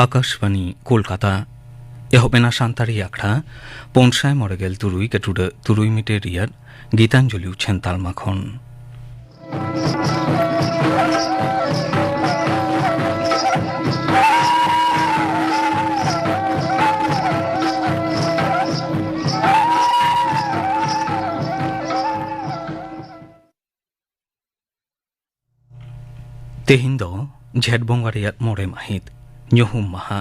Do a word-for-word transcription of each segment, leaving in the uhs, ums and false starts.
ᱟᱠᱟᱥᱵᱟᱱᱤ ᱠᱳᱞᱠᱟᱛᱟ᱾ ᱮᱦᱚᱵ ᱮᱱᱟ ᱥᱟᱱᱛᱟᱲᱤ ᱟᱠᱷᱲᱟ ᱯᱩᱱ ᱥᱟᱭ ᱢᱚᱬᱮ ᱜᱮᱞ ᱛᱩᱨᱩᱭ ᱜᱮ ᱴᱩᱰᱟᱹᱜ ᱛᱩᱨᱩᱭ ᱢᱤᱴᱟᱨ ᱨᱮᱭᱟᱜ ᱜᱤᱛᱟᱧᱡᱚᱞᱤ ᱩᱪᱷᱟᱹᱱ ᱛᱟᱞᱢᱟ ᱠᱷᱚᱱ᱾ ᱛᱮᱦᱮᱧ ᱫᱚ ᱡᱷᱮᱸᱴ ᱵᱚᱸᱜᱟ ᱨᱮᱭᱟᱜ ᱢᱚᱬᱮ ᱢᱟᱹᱦᱤᱛ, ᱧᱩᱦᱩᱢ ᱢᱟᱦᱟ᱾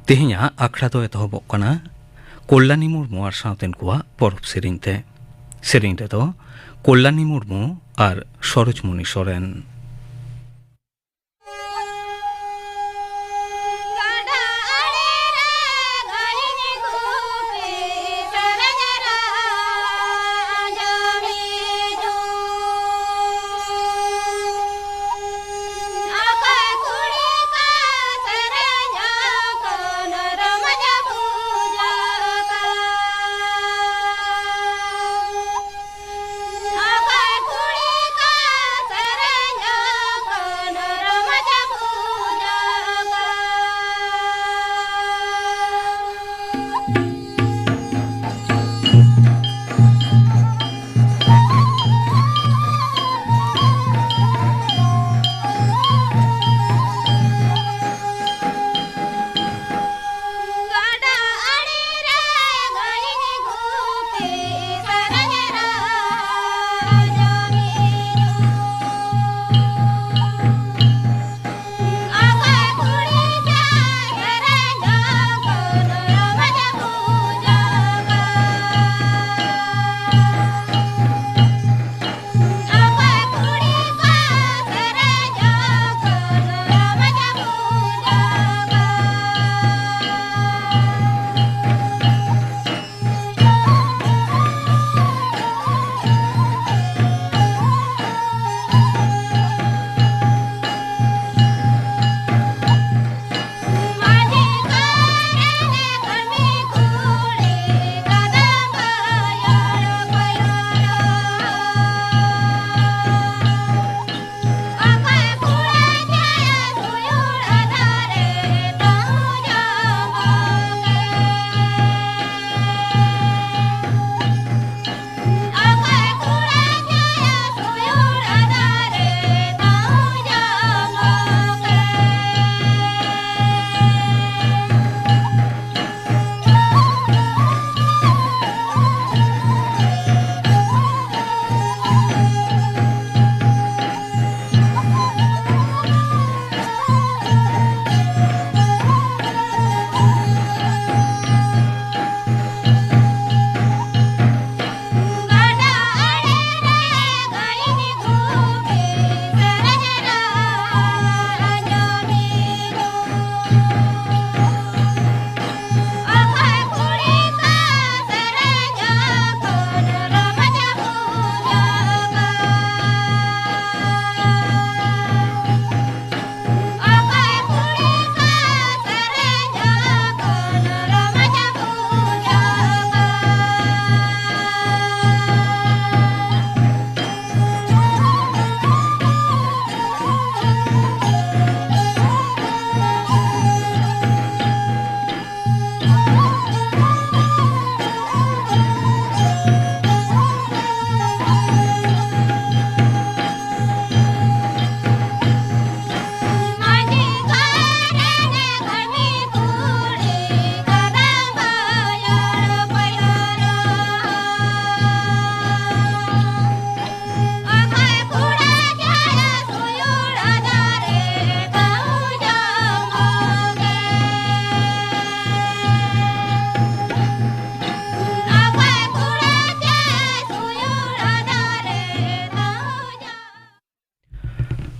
ᱛᱮᱦᱮᱧᱟᱜ ᱟᱠᱷᱲᱟ ᱫᱚ ᱮᱛᱚᱦᱚᱵᱚᱜ ᱠᱟᱱᱟ ᱠᱚᱞᱞᱟᱱᱤ ᱢᱩᱨᱢᱩ ᱟᱨ ᱥᱟᱶᱛᱮᱱ ᱠᱚᱣᱟᱜ ᱯᱚᱨᱚᱵᱽ ᱥᱮᱨᱮᱧ ᱛᱮ᱾ ᱥᱮᱨᱮᱧ ᱨᱮᱫᱚ ᱠᱚᱞᱞᱟᱱᱤ ᱢᱩᱨᱢᱩ ᱟᱨ ᱥᱚᱨᱳᱡᱽᱢᱩᱱᱤ ᱥᱚᱨᱮᱱ᱾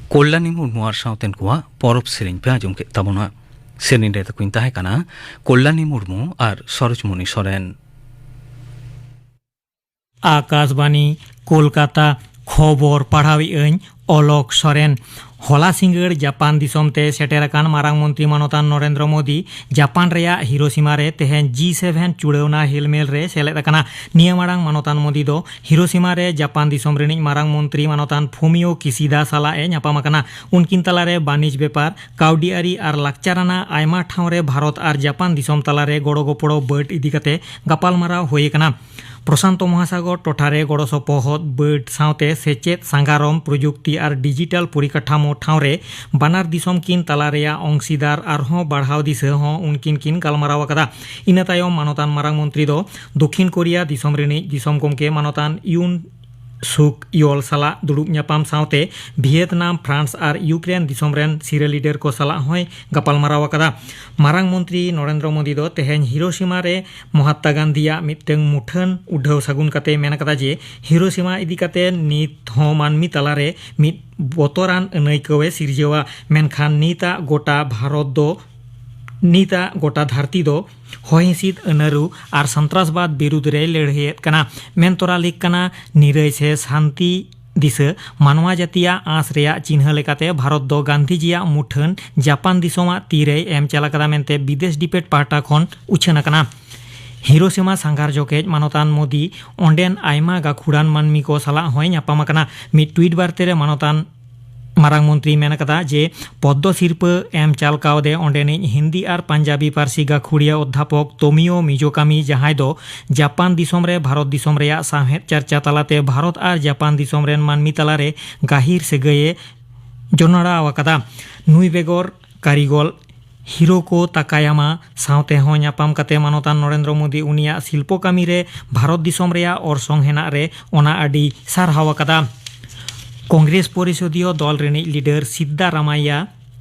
ᱠᱚᱞᱞᱟᱱᱤ ᱢᱩᱨᱢᱩ ᱟᱨ ᱥᱟᱶᱛᱮᱱ ᱠᱚᱣᱟᱜ ᱯᱚᱨᱚᱵᱽ ᱥᱮᱨᱮᱧ ᱯᱮ ᱟᱸᱡᱚᱢ ᱠᱮᱫ ᱛᱟᱵᱚᱱᱟ᱾ ᱥᱮᱨᱮᱧ ᱨᱮ ᱛᱟᱹᱠᱤᱱ ᱛᱟᱦᱮᱸ ᱠᱟᱱᱟ ᱠᱚᱞᱞᱟᱱᱤ ᱢᱩᱨᱢᱩ ᱟᱨ ᱥᱚᱨᱳᱡᱽᱢᱚᱱᱤ ᱥᱚᱨᱮᱱ᱾ ᱟᱠᱟᱥᱵᱟᱱᱤ, ᱠᱳᱞᱠᱟᱛᱟ᱾ ᱠᱷᱚᱵᱚᱨ ᱯᱟᱲᱦᱟᱣᱮᱫ ᱟᱹᱧ ᱚᱞᱚᱠ ᱥᱚᱨᱮᱱ᱾ ᱦᱚᱞᱟ ᱥᱤᱸᱜᱟᱹᱲ ᱡᱟᱯᱟᱱ ᱫᱤᱥᱚᱢ ᱛᱮ ᱥᱮᱴᱮᱨ ᱟᱠᱟᱱ ᱢᱟᱨᱟᱝ ᱢᱚᱱᱛᱨᱤ ᱢᱟᱱᱚᱛᱟᱱ ᱱᱚᱨᱮᱱᱫᱨᱚ ᱢᱳᱫᱤ ᱡᱟᱯᱟᱱ ᱨᱮᱭᱟᱜ ᱦᱤᱨᱳᱥᱤᱢᱟ ᱨᱮ ᱛᱮᱦᱮᱧ ᱡᱤ ᱥᱮᱵᱷᱮᱱ ᱪᱩᱲᱟᱹᱣᱱᱟ ᱦᱮᱞᱢᱮᱞ ᱨᱮ ᱥᱮᱞᱮᱫ ᱟᱠᱟᱱᱟ᱾ ᱱᱤᱭᱟᱹ ᱢᱟᱲᱟᱝ ᱢᱟᱱᱚᱛᱟᱱ ᱢᱳᱫᱤ ᱫᱚ ᱦᱤᱨᱳᱥᱤᱢᱟ ᱨᱮ ᱡᱟᱯᱟᱱ ᱫᱤᱥᱚᱢ ᱨᱤᱱᱤᱡ ᱢᱟᱨᱟᱝ ᱢᱚᱱᱛᱨᱤ ᱢᱟᱱᱚᱛᱟᱱ ᱯᱷᱩᱢᱤᱭᱳ ᱠᱤᱥᱤᱫᱟ ᱥᱟᱞᱟᱜ ᱮ ᱧᱟᱯᱟᱢ ᱟᱠᱟᱱᱟ᱾ ᱩᱱᱠᱤᱱ ᱛᱟᱞᱟᱨᱮ ᱵᱟᱹᱱᱤᱡᱽ ᱵᱮᱯᱟᱨ, ᱠᱟᱹᱣᱰᱤ ᱟᱹᱨᱤ ᱟᱨ ᱞᱟᱠᱪᱟᱨ ᱟᱱᱟᱜ ᱟᱭᱢᱟ ᱴᱷᱟᱶ ᱨᱮ ᱵᱷᱟᱨᱚᱛ ᱟᱨ ᱡᱟᱯᱟᱱ ᱫᱤᱥᱚᱢ ᱛᱟᱞᱟᱨᱮ ᱜᱚᱲᱚ ᱜᱚᱯᱚᱲᱚ ᱵᱟᱹᱰ ᱤᱫᱤ ᱠᱟᱛᱮ ᱜᱟᱯᱟᱞᱢᱟᱨᱟᱣ ᱦᱩᱭ ᱟᱠᱟᱱᱟ᱾ ᱯᱨᱚᱥᱟᱱᱛᱚ ᱢᱚᱦᱟᱥᱟᱜᱚᱨ ᱴᱚᱴᱷᱟ ᱨᱮ ᱜᱚᱲᱚ ᱥᱚᱯᱚᱦᱚᱫ ᱵᱟᱹᱰ ᱥᱟᱶᱛᱮ ᱥᱮᱪᱮᱫ, ᱥᱟᱸᱜᱟᱨᱚᱢ, ᱯᱨᱚᱡᱩᱠᱛᱤ ᱟᱨ ᱰᱤᱡᱤᱴᱟᱞ ᱯᱚᱨᱤᱠᱟᱴᱷᱟᱢᱳ ᱴᱷᱟᱶ ᱨᱮ ᱵᱟᱱᱟᱨ ᱫᱤᱥᱚᱢ ᱠᱤᱱ ᱛᱟᱞᱟ ᱨᱮᱭᱟᱜ ᱚᱝᱥᱤᱫᱟᱨ ᱟᱨᱦᱚᱸ ᱵᱟᱲᱦᱟᱣ ᱫᱤᱥᱟᱹ ᱦᱚᱸ ᱩᱱᱠᱤᱱ ᱠᱤᱱ ᱜᱟᱞᱢᱟᱨᱟᱣ ᱟᱠᱟᱫᱟ᱾ ᱤᱱᱟᱹ ᱛᱟᱭᱚᱢ ᱢᱟᱱᱚᱛᱟᱱ ᱢᱟᱨᱟᱝ ᱢᱚᱱᱛᱨᱤ ᱫᱚ ᱫᱚᱠᱷᱤᱱ ᱠᱳᱨᱤᱭᱟ ᱫᱤᱥᱚᱢ ᱨᱤᱱᱤᱡ ᱫᱤᱥᱚᱢ ᱜᱚᱢᱠᱮ ᱢᱟᱱᱚᱛᱟᱱ ᱭᱩᱱ ᱥᱩᱠ ᱭᱚᱞ ᱥᱟᱞᱟᱜ ᱫᱩᱲᱩᱵ ᱧᱟᱯᱟᱢ ᱥᱟᱶᱛᱮ ᱵᱷᱤᱭᱮᱛᱱᱟᱢ, ᱯᱷᱨᱟᱱᱥ ᱟᱨ ᱭᱩᱠᱨᱮᱱ ᱫᱤᱥᱚᱢ ᱨᱮᱱ ᱥᱤᱨᱟᱹ ᱞᱤᱰᱟᱨ ᱠᱚ ᱥᱟᱞᱟᱜ ᱦᱚᱸᱭ ᱜᱟᱯᱟᱞᱢᱟᱨᱟᱣ ᱟᱠᱟᱫᱟ᱾ ᱢᱟᱨᱟᱝ ᱢᱚᱱᱛᱨᱤ ᱱᱚᱨᱮᱱᱫᱨᱚ ᱢᱳᱫᱤ ᱫᱚ ᱛᱮᱦᱮᱧ ᱦᱤᱨᱳᱥᱤᱢᱟ ᱨᱮ ᱢᱚᱦᱟᱛᱢᱟ ᱜᱟᱱᱫᱷᱤᱭᱟᱜ ᱢᱤᱫᱴᱟᱝ ᱢᱩᱴᱷᱟᱹᱱ ᱩᱰᱷᱟᱹᱣ ᱥᱟᱹᱜᱩᱱ ᱠᱟᱛᱮ ᱢᱮᱱ ᱟᱠᱟᱫᱟ ᱡᱮ ᱦᱤᱨᱳᱥᱤᱢᱟ ᱤᱫᱤ ᱠᱟᱛᱮ ᱱᱤᱛ ᱦᱚᱸ ᱢᱟᱹᱱᱢᱤ ᱛᱟᱞᱟᱨᱮ ᱢᱤᱫ ᱵᱚᱛᱚᱨᱟᱱ ᱟᱹᱱᱟᱹᱭᱠᱟᱹᱣ ᱮ ᱥᱤᱨᱡᱟᱹᱣᱟ, ᱢᱮᱱᱠᱷᱟᱱ ᱱᱤᱛᱟᱜ ᱜᱚᱴᱟ ᱵᱷᱟᱨᱚᱛ ᱫᱚ ᱱᱤᱛᱟᱜ ᱜᱚᱴᱟ ᱫᱷᱟᱹᱨᱛᱤ ᱫᱚ ᱦᱚᱭ ᱦᱤᱸᱥᱤᱫ ᱟᱹᱱᱟᱹᱨᱩ ᱟᱨ ᱥᱚᱱᱛᱨᱟᱥᱵᱟᱫ ᱵᱤᱨᱩᱫᱽ ᱨᱮ ᱞᱟᱹᱲᱦᱟᱹᱭᱮᱫ ᱠᱟᱱᱟ᱾ ᱢᱮᱱ ᱛᱚᱨᱟ ᱞᱮᱠ ᱠᱟᱱᱟ, ᱱᱤᱨᱟᱹᱭ ᱥᱮ ᱥᱟᱱᱛᱤ ᱫᱤᱥᱟᱹ ᱢᱟᱱᱣᱟ ᱡᱟᱹᱛᱤᱭᱟᱜ ᱟᱸᱥ ᱨᱮᱭᱟᱜ ᱪᱤᱱᱦᱟᱹ ᱞᱮᱠᱟᱛᱮ ᱵᱷᱟᱨᱚᱛ ᱫᱚ ᱜᱟᱱᱫᱷᱤᱡᱤᱭᱟᱜ ᱢᱩᱴᱷᱟᱹᱱ ᱡᱟᱯᱟᱱ ᱫᱤᱥᱚᱢᱟᱜ ᱛᱤᱨᱮᱭ ᱮᱢ ᱪᱟᱞ ᱟᱠᱟᱫᱟ ᱢᱮᱱᱛᱮ ᱵᱤᱫᱮᱥ ᱰᱤᱵᱮᱴ ᱯᱟᱦᱴᱟ ᱠᱷᱚᱱ ᱩᱪᱷᱟᱹᱱ ᱟᱠᱟᱱᱟ᱾ ᱦᱤᱨᱳᱥᱤᱢᱟ ᱥᱟᱸᱜᱷᱟᱨ ᱡᱚᱠᱷᱮᱡ ᱢᱟᱱᱚᱛᱟᱱ ᱢᱳᱫᱤ ᱚᱸᱰᱮᱱ ᱟᱭᱢᱟ ᱜᱟᱹᱠᱷᱩᱲᱟᱱ ᱢᱟᱹᱱᱢᱤ ᱠᱚ ᱥᱟᱞᱟᱜ ᱦᱚᱸᱭ ᱧᱟᱯᱟᱢ ᱟᱠᱟᱱᱟ᱾ ᱢᱤᱫ ᱴᱩᱭᱤᱴ ᱵᱟᱨᱛᱮ ᱨᱮ ᱢᱟᱱᱚᱛᱟᱱ ᱢᱟᱨᱟᱝ ᱢᱚᱱᱛᱨᱤ ᱢᱮᱱ ᱟᱠᱟᱫᱟ ᱡᱮ ᱯᱚᱫᱽᱫᱚ ᱥᱤᱨᱯᱟᱹ ᱮᱢ ᱪᱟᱞ ᱠᱟᱣᱫᱮ ᱚᱸᱰᱮᱱᱤᱡ ᱦᱤᱱᱫᱤ ᱟᱨ ᱯᱟᱧᱡᱟᱵᱤ ᱯᱟᱹᱨᱥᱤ ᱜᱟᱹᱠᱷᱩᱲᱤᱭᱟᱹ ᱚᱫᱽᱫᱷᱟᱯᱚᱠ ᱛᱳᱢᱤᱭᱳ ᱢᱤᱡᱳᱠᱟᱢᱤ, ᱡᱟᱦᱟᱸᱭ ᱫᱚ ᱡᱟᱯᱟᱱ ᱫᱤᱥᱚᱢ ᱨᱮ ᱵᱷᱟᱨᱚᱛ ᱫᱤᱥᱚᱢ ᱨᱮᱭᱟᱜ ᱥᱟᱶᱦᱮᱫ ᱪᱟᱨᱪᱟ ᱛᱟᱞᱟᱛᱮ ᱵᱷᱟᱨᱚᱛ ᱟᱨ ᱡᱟᱯᱟᱱ ᱫᱤᱥᱚᱢ ᱨᱮᱱ ᱢᱟᱹᱱᱢᱤ ᱛᱟᱞᱟᱨᱮ ᱜᱟᱹᱦᱤᱨ ᱥᱟᱹᱜᱟᱹᱭᱮ ᱡᱚᱱᱚᱲᱟᱣ ᱟᱠᱟᱫᱟ᱾ ᱱᱩᱭ ᱵᱮᱜᱚᱨ ᱠᱟᱹᱨᱤᱜᱚᱞ ᱦᱤᱨᱳᱠᱳ ᱛᱟᱠᱟᱭᱟᱢᱟ ᱥᱟᱶᱛᱮ ᱦᱚᱸ ᱧᱟᱯᱟᱢ ᱠᱟᱛᱮ ᱢᱟᱱᱚᱛᱟᱱ ᱱᱚᱨᱮᱱᱫᱨᱚ ᱢᱳᱫᱤ ᱩᱱᱤᱭᱟᱜ ᱥᱤᱞᱯᱚ ᱠᱟᱹᱢᱤ ᱨᱮ ᱵᱷᱟᱨᱚᱛ ᱫᱤᱥᱚᱢ ᱨᱮᱭᱟᱜ ᱚᱨᱥᱚᱝ ᱦᱮᱱᱟᱜ ᱨᱮ ᱚᱱᱟ ᱟᱹᱰᱤ ᱥᱟᱨᱦᱟᱣ ᱟᱠᱟᱫᱟ᱾ ᱠᱚᱝᱜᱨᱮᱥ ᱯᱚᱨᱤᱥᱚᱫᱤᱭᱚ ᱫᱚᱞ ᱨᱤᱱᱤᱡ ᱞᱤᱰᱟᱨ ᱥᱤᱫᱫᱟ ᱨᱟᱢᱟᱭᱭᱟ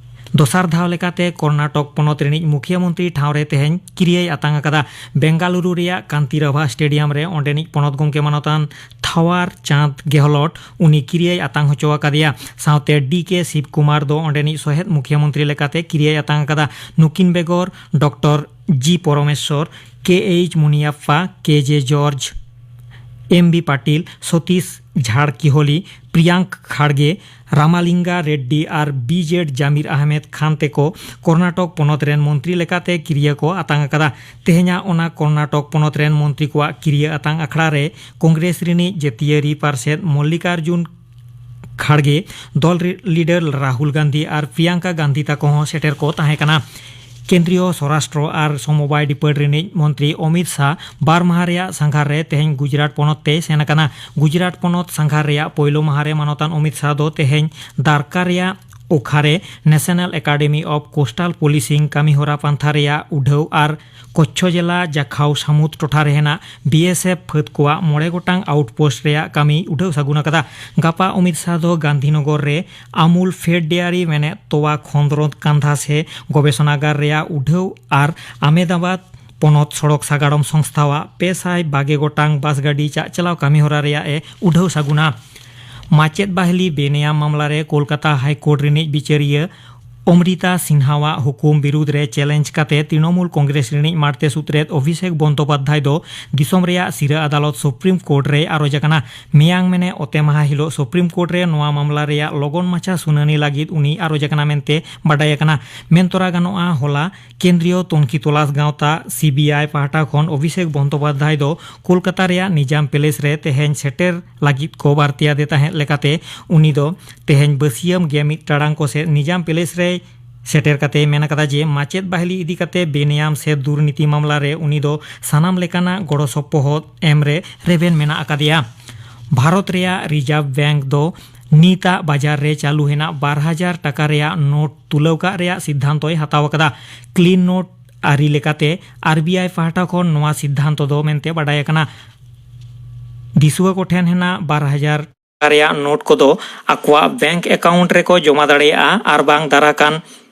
ᱫᱚᱥᱟᱨ ᱫᱷᱟᱣ ᱞᱮᱠᱟᱛᱮ ᱠᱚᱨᱱᱟᱴᱚᱠ ᱯᱚᱱᱚᱛ ᱨᱤᱱᱤᱡ ᱢᱩᱠᱷᱤᱭᱟᱹ ᱢᱚᱱᱛᱨᱤ ᱴᱷᱟᱶ ᱨᱮ ᱛᱮᱦᱮᱧ ᱠᱤᱨᱤᱭᱟᱹᱭ ᱟᱛᱟᱝ ᱟᱠᱟᱫᱟ᱾ ᱵᱮᱝᱜᱟᱞᱩᱨᱩ ᱨᱮᱭᱟᱜ ᱠᱟᱱᱛᱤᱨᱟᱵᱷᱟ ᱥᱴᱮᱰᱤᱭᱟᱢ ᱨᱮ ᱚᱸᱰᱮᱱᱤᱡ ᱯᱚᱱᱚᱛ ᱜᱚᱢᱠᱮ ᱢᱟᱱᱚᱛᱟᱱ ᱛᱷᱟᱣᱟᱨ ᱪᱟᱸᱫᱽ ᱜᱮᱦᱞᱚᱴ ᱩᱱᱤ ᱠᱤᱨᱤᱭᱟᱹᱭ ᱟᱛᱟᱝ ᱦᱚᱪᱚ ᱟᱠᱟᱫᱮᱭᱟ᱾ ᱥᱟᱶᱛᱮ ᱰᱤ ᱠᱮ ᱥᱤᱵ ᱠᱩᱢᱟᱨ ᱫᱚ ᱚᱸᱰᱮᱱᱤᱡ ᱥᱚᱦᱮᱫ ᱢᱩᱠᱷᱤᱭᱟᱹ ᱢᱚᱱᱛᱨᱤ ᱞᱮᱠᱟᱛᱮ ᱠᱤᱨᱤᱭᱟᱹᱭ ᱟᱛᱟᱝ ᱟᱠᱟᱫᱟ᱾ ᱱᱩᱠᱤᱱ ᱵᱮᱜᱚᱨ ᱰᱚᱠᱴᱚᱨ ᱡᱤ ᱯᱚᱨᱚᱢᱮᱥᱣᱚᱨ, ᱠᱮ H Muniyappa, K J George, M B Patil, Satish Jarkiholi, Priyank Kharge, Ramalinga Reddy R B Z Zameer Ahmed Khan ᱛᱮᱠᱚ ᱠᱚᱨᱱᱟᱴᱚᱠ ᱯᱚᱱᱚᱛ ᱨᱮᱱ ᱢᱚᱱᱛᱨᱤ ᱞᱮᱠᱟᱛᱮ ᱠᱤᱨᱤᱭᱟᱹ ᱠᱚ ᱟᱛᱟᱝ ᱟᱠᱟᱫᱟ᱾ ᱛᱮᱦᱮᱧᱟᱜ ᱚᱱᱟ ᱠᱚᱨᱱᱟᱴᱚᱠ ᱯᱚᱱᱚᱛ ᱨᱮᱱ ᱢᱚᱱᱛᱨᱤ ᱠᱚᱣᱟᱜ ᱠᱤᱨᱤᱭᱟᱹ ᱟᱛᱟᱝ ᱟᱠᱷᱲᱟ ᱨᱮ ᱠᱚᱝᱜᱨᱮᱥ ᱨᱤᱱᱤᱡ ᱡᱟᱹᱛᱤᱭᱟᱹᱨᱤ ᱯᱟᱨᱥᱮᱛ ᱢᱚᱞᱞᱤᱠᱟᱨᱡᱩᱱ ᱠᱷᱟᱲᱜᱮ, ᱫᱚᱞ ᱨᱤ-, ᱞᱤᱰᱟᱨ ᱨᱟᱦᱩᱞ ᱜᱟᱱᱫᱷᱤ ᱟᱨ ᱯᱨᱤᱭᱟᱝᱠᱟ ᱜᱟᱱᱫᱷᱤ ᱛᱟᱠᱚ ᱦᱚᱸ ᱥᱮᱴᱮᱨ ᱠᱚ ᱛᱟᱦᱮᱸ ᱠᱟᱱᱟ᱾ ᱠᱮᱱᱫᱨᱤᱭᱚ ᱥᱚᱨᱟᱥᱴᱨᱚ ᱟᱨ ᱥᱚᱢᱚᱵᱟᱭ ᱰᱤᱯᱟᱨᱴ ᱨᱤᱱᱤᱡ ᱢᱚᱱᱛᱨᱤ ᱚᱢᱤᱛ ᱥᱟᱦ ᱵᱟᱨ ᱢᱟᱦᱟ ᱨᱮᱭᱟᱜ ᱥᱟᱸᱜᱷᱟᱨ ᱨᱮ ᱛᱮᱦᱮᱧ ᱜᱩᱡᱽᱨᱟᱴ ᱯᱚᱱᱚᱛ ᱛᱮᱭ ᱥᱮᱱ ᱟᱠᱟᱱᱟ᱾ ᱜᱩᱡᱽᱨᱟᱴ ᱯᱚᱱᱚᱛ ᱥᱟᱸᱜᱷᱟᱨ ᱨᱮᱭᱟᱜ ᱯᱳᱭᱞᱳ ᱢᱟᱦᱟ ᱨᱮ ᱢᱟᱱᱚᱛᱟᱱ ᱚᱢᱤᱛ ᱥᱟᱦ ᱫᱚ ᱛᱮᱦᱮᱧ ᱫᱟᱨᱠᱟ ᱨᱮᱭᱟᱜ ᱚᱠᱷᱟ ᱨᱮ National Academy of Coastal Policing ᱠᱟᱹᱢᱤᱦᱚᱨᱟ ᱯᱟᱱᱛᱷᱟ ᱨᱮᱭᱟᱜ ᱩᱰᱷᱟᱹᱣ ᱟᱨ ᱠᱚᱪᱪᱷᱚ ᱡᱮᱞᱟ ᱡᱟᱠᱷᱟᱣ ᱥᱟᱹᱢᱩᱫ ᱴᱚᱴᱷᱟ ᱨᱮ ᱦᱮᱱᱟᱜ ᱵᱤ ᱮᱥ ᱮᱯᱷ ᱯᱷᱟᱹᱫ ᱠᱚᱣᱟᱜ ᱢᱚᱬᱮ ᱜᱚᱴᱟᱝ ᱟᱣᱩᱴᱯᱳᱥᱴ ᱨᱮᱭᱟᱜ ᱠᱟᱹᱢᱤ ᱩᱰᱷᱟᱹᱣ ᱥᱟᱹᱜᱩᱱ ᱟᱠᱟᱫᱟ᱾ ᱜᱟᱯᱟ ᱚᱢᱤᱛ ᱥᱟᱦ ᱫᱚ ᱜᱟᱱᱫᱷᱤᱱᱚᱜᱚᱨ ᱨᱮ ᱟᱢᱩᱞ ᱯᱷᱮᱰ ᱰᱮᱭᱟᱨᱤ ᱢᱮᱱᱮᱫ ᱛᱚᱣᱟ ᱠᱷᱚᱸᱫᱽᱨᱚᱸᱫᱽ ᱠᱟᱸᱫᱷᱟ ᱥᱮ ᱜᱚᱵᱮᱥᱚᱱᱟᱜᱟᱨ ᱨᱮᱭᱟᱜ ᱩᱰᱷᱟᱹᱣ ᱟᱨ ᱟᱢᱮᱫᱟᱵᱟᱫᱽ ᱯᱚᱱᱚᱛ ᱥᱚᱲᱚᱠ ᱥᱟᱜᱟᱲᱚᱢ ᱥᱚᱝᱥᱛᱷᱟᱣᱟᱜ ᱯᱮ ᱥᱟᱭ ᱵᱟᱜᱮ ᱜᱚᱴᱟᱝ ᱵᱟᱥ ᱜᱟᱹᱰᱤ ᱪᱟᱜ ᱪᱟᱞᱟᱣ ᱠᱟᱹᱢᱤᱦᱚᱨᱟ ᱨᱮᱭᱟᱜ ᱮ ᱩᱰᱷᱟᱹᱣ ᱥᱟᱹᱜᱩᱱᱟ᱾ ᱢᱟᱪᱮᱫ ᱵᱟᱦᱞᱤ ᱵᱮᱱᱮᱭᱟᱢ ᱢᱟᱢᱞᱟ ᱨᱮ ᱠᱳᱞᱠᱟᱛᱟ ᱦᱟᱭ ᱠᱳᱨᱴ ᱨᱤᱱᱤᱡ ᱵᱤᱪᱟᱹᱨᱤᱭᱟᱹ ᱚᱢᱨᱤᱛᱟ ᱥᱤᱱᱦᱟᱣᱟᱜ ᱦᱩᱠᱩᱢ ᱵᱤᱨᱩᱫᱽ ᱨᱮ ᱪᱮᱞᱮᱧᱡᱽ ᱠᱟᱛᱮ ᱛᱨᱤᱱᱚᱢᱩᱞ ᱠᱚᱝᱜᱨᱮᱥ ᱨᱤᱱᱤᱡ ᱢᱟᱲᱛᱮ ᱥᱩᱛᱨᱮᱫ ᱚᱵᱷᱤᱥᱮᱠ ᱵᱚᱱᱫᱳᱯᱟᱫᱽᱫᱷᱟᱭ ᱫᱚ ᱫᱤᱥᱚᱢ ᱨᱮᱭᱟᱜ ᱥᱤᱨᱟᱹ ᱟᱫᱟᱞᱚᱛ ᱥᱩᱯᱨᱤᱢ ᱠᱳᱨᱴ ᱨᱮᱭ ᱟᱨᱚᱡᱽ ᱟᱠᱟᱱᱟ᱾ ᱢᱮᱭᱟᱝ ᱢᱮᱱᱮ ᱚᱛᱮ ᱢᱟᱦᱟ ᱦᱤᱞᱚᱜ ᱥᱩᱯᱨᱤᱢ ᱠᱳᱨᱴ ᱨᱮ ᱱᱚᱣᱟ ᱢᱟᱢᱞᱟ ᱨᱮᱭᱟᱜ ᱞᱚᱜᱚᱱ ᱢᱟᱪᱷᱟ ᱥᱩᱱᱟᱹᱱᱤ ᱞᱟᱹᱜᱤᱫ ᱩᱱᱤ ᱟᱨᱚᱡᱽ ᱟᱠᱟᱱᱟ ᱢᱮᱱᱛᱮ ᱵᱟᱰᱟᱭ ᱟᱠᱟᱱᱟ᱾ ᱢᱮᱱ ᱛᱚᱨᱟ ᱜᱟᱱᱚᱜᱼᱟ, ᱦᱚᱞᱟ ᱠᱮᱱᱫᱨᱤᱭᱚ ᱛᱩᱱᱠᱷᱤ ᱛᱚᱞᱟᱥ ᱜᱟᱶᱛᱟ, ᱥᱤ ᱵᱤ ᱟᱭ, ᱯᱟᱦᱴᱟ ᱠᱷᱚᱱ ᱚᱵᱷᱤᱥᱮᱠ ᱵᱚᱱᱫᱳᱯᱟᱫᱽᱫᱷᱟᱭ ᱫᱚ ᱠᱳᱞᱠᱟᱛᱟ ᱨᱮᱭᱟᱜ ᱱᱤᱡᱟᱢ ᱯᱮᱞᱮᱥ ᱨᱮ ᱛᱮᱦᱮᱧ ᱥᱮᱴᱮᱨ ᱞᱟᱹᱜᱤᱫ ᱠᱚ ᱵᱟᱨᱛᱤᱭᱟᱫᱮ ᱛᱟᱦᱮᱸᱫ ᱞᱮᱠᱟᱛᱮ, ᱩᱱᱤ ᱫᱚ ᱛᱮᱦᱮᱧ ᱵᱟᱹᱥᱤᱭᱟᱹᱢ ᱜᱮ ᱢᱤᱫ ᱴᱟᱲᱟᱝ ᱠᱚ ᱥᱮᱫ ᱱᱤᱡᱟᱢ ᱯᱮᱞᱮᱥ ᱨᱮᱭ ᱥᱮᱴᱮᱨ ᱠᱟᱛᱮ ᱢᱮᱱ ᱟᱠᱟᱫᱟ ᱡᱮ ᱢᱟᱪᱮᱫ ᱵᱟᱦᱞᱤ ᱤᱫᱤ ᱠᱟᱛᱮ ᱵᱮᱱᱮᱭᱟᱢ ᱥᱮ ᱫᱩᱨᱱᱤᱛᱤ ᱢᱟᱢᱞᱟ ᱨᱮ ᱩᱱᱤ ᱫᱚ ᱥᱟᱱᱟᱢ ᱞᱮᱠᱟᱱᱟᱜ ᱜᱚᱲᱚ ᱥᱚᱯᱚᱦᱚᱫ ᱮᱢ ᱨᱮ ᱨᱮᱵᱮᱱ ᱢᱮᱱᱟᱜ ᱟᱠᱟᱫᱮᱭᱟ᱾ ᱵᱷᱟᱨᱚᱛ ᱨᱮᱭᱟᱜ ᱨᱤᱡᱟᱨᱵᱷ ᱵᱮᱝᱠ ᱫᱚ ᱱᱤᱛᱟᱜ ᱵᱟᱡᱟᱨ ᱨᱮ ᱪᱟᱹᱞᱩ ᱦᱮᱱᱟᱜ ᱵᱟᱨ ᱦᱟᱡᱟᱨ ᱴᱟᱠᱟ ᱨᱮᱭᱟᱜ ᱱᱳᱴ ᱛᱩᱞᱟᱹᱣ ᱠᱟᱜ ᱨᱮᱭᱟᱜ ᱥᱤᱫᱽᱫᱷᱟᱱᱛᱚᱭ ᱦᱟᱛᱟᱣ ᱟᱠᱟᱫᱟ᱾ ᱠᱞᱤᱱ ᱱᱳᱴ ᱟᱹᱨᱤ ᱞᱮᱠᱟᱛᱮ ᱟᱨ ᱵᱤ ᱟᱭ ᱯᱟᱦᱴᱟ ᱠᱷᱚᱱ ᱱᱚᱣᱟ ᱥᱤᱫᱽᱫᱷᱟᱱᱛᱚ ᱫᱚ ᱢᱮᱱᱛᱮ ᱵᱟᱰᱟᱭ ᱟᱠᱟᱱᱟ᱾ ᱫᱤᱥᱩᱣᱟᱹ ᱠᱚᱴᱷᱮᱱ ᱦᱮᱱᱟᱜ ᱵᱟᱨ ᱦᱟᱡᱟᱨ ᱨᱮᱭᱟᱜ ᱱᱳᱴ ᱠᱚᱫᱚ ᱟᱠᱚᱣᱟᱜ ᱵᱮᱝᱠ ᱮᱠᱟᱣᱩᱱᱴ ᱨᱮᱠᱚ ᱡᱚᱢᱟ ᱫᱟᱲᱮᱭᱟᱜᱼᱟ ᱟᱨ ᱵᱟᱝ ᱫᱟᱨᱟ ᱠᱟᱱ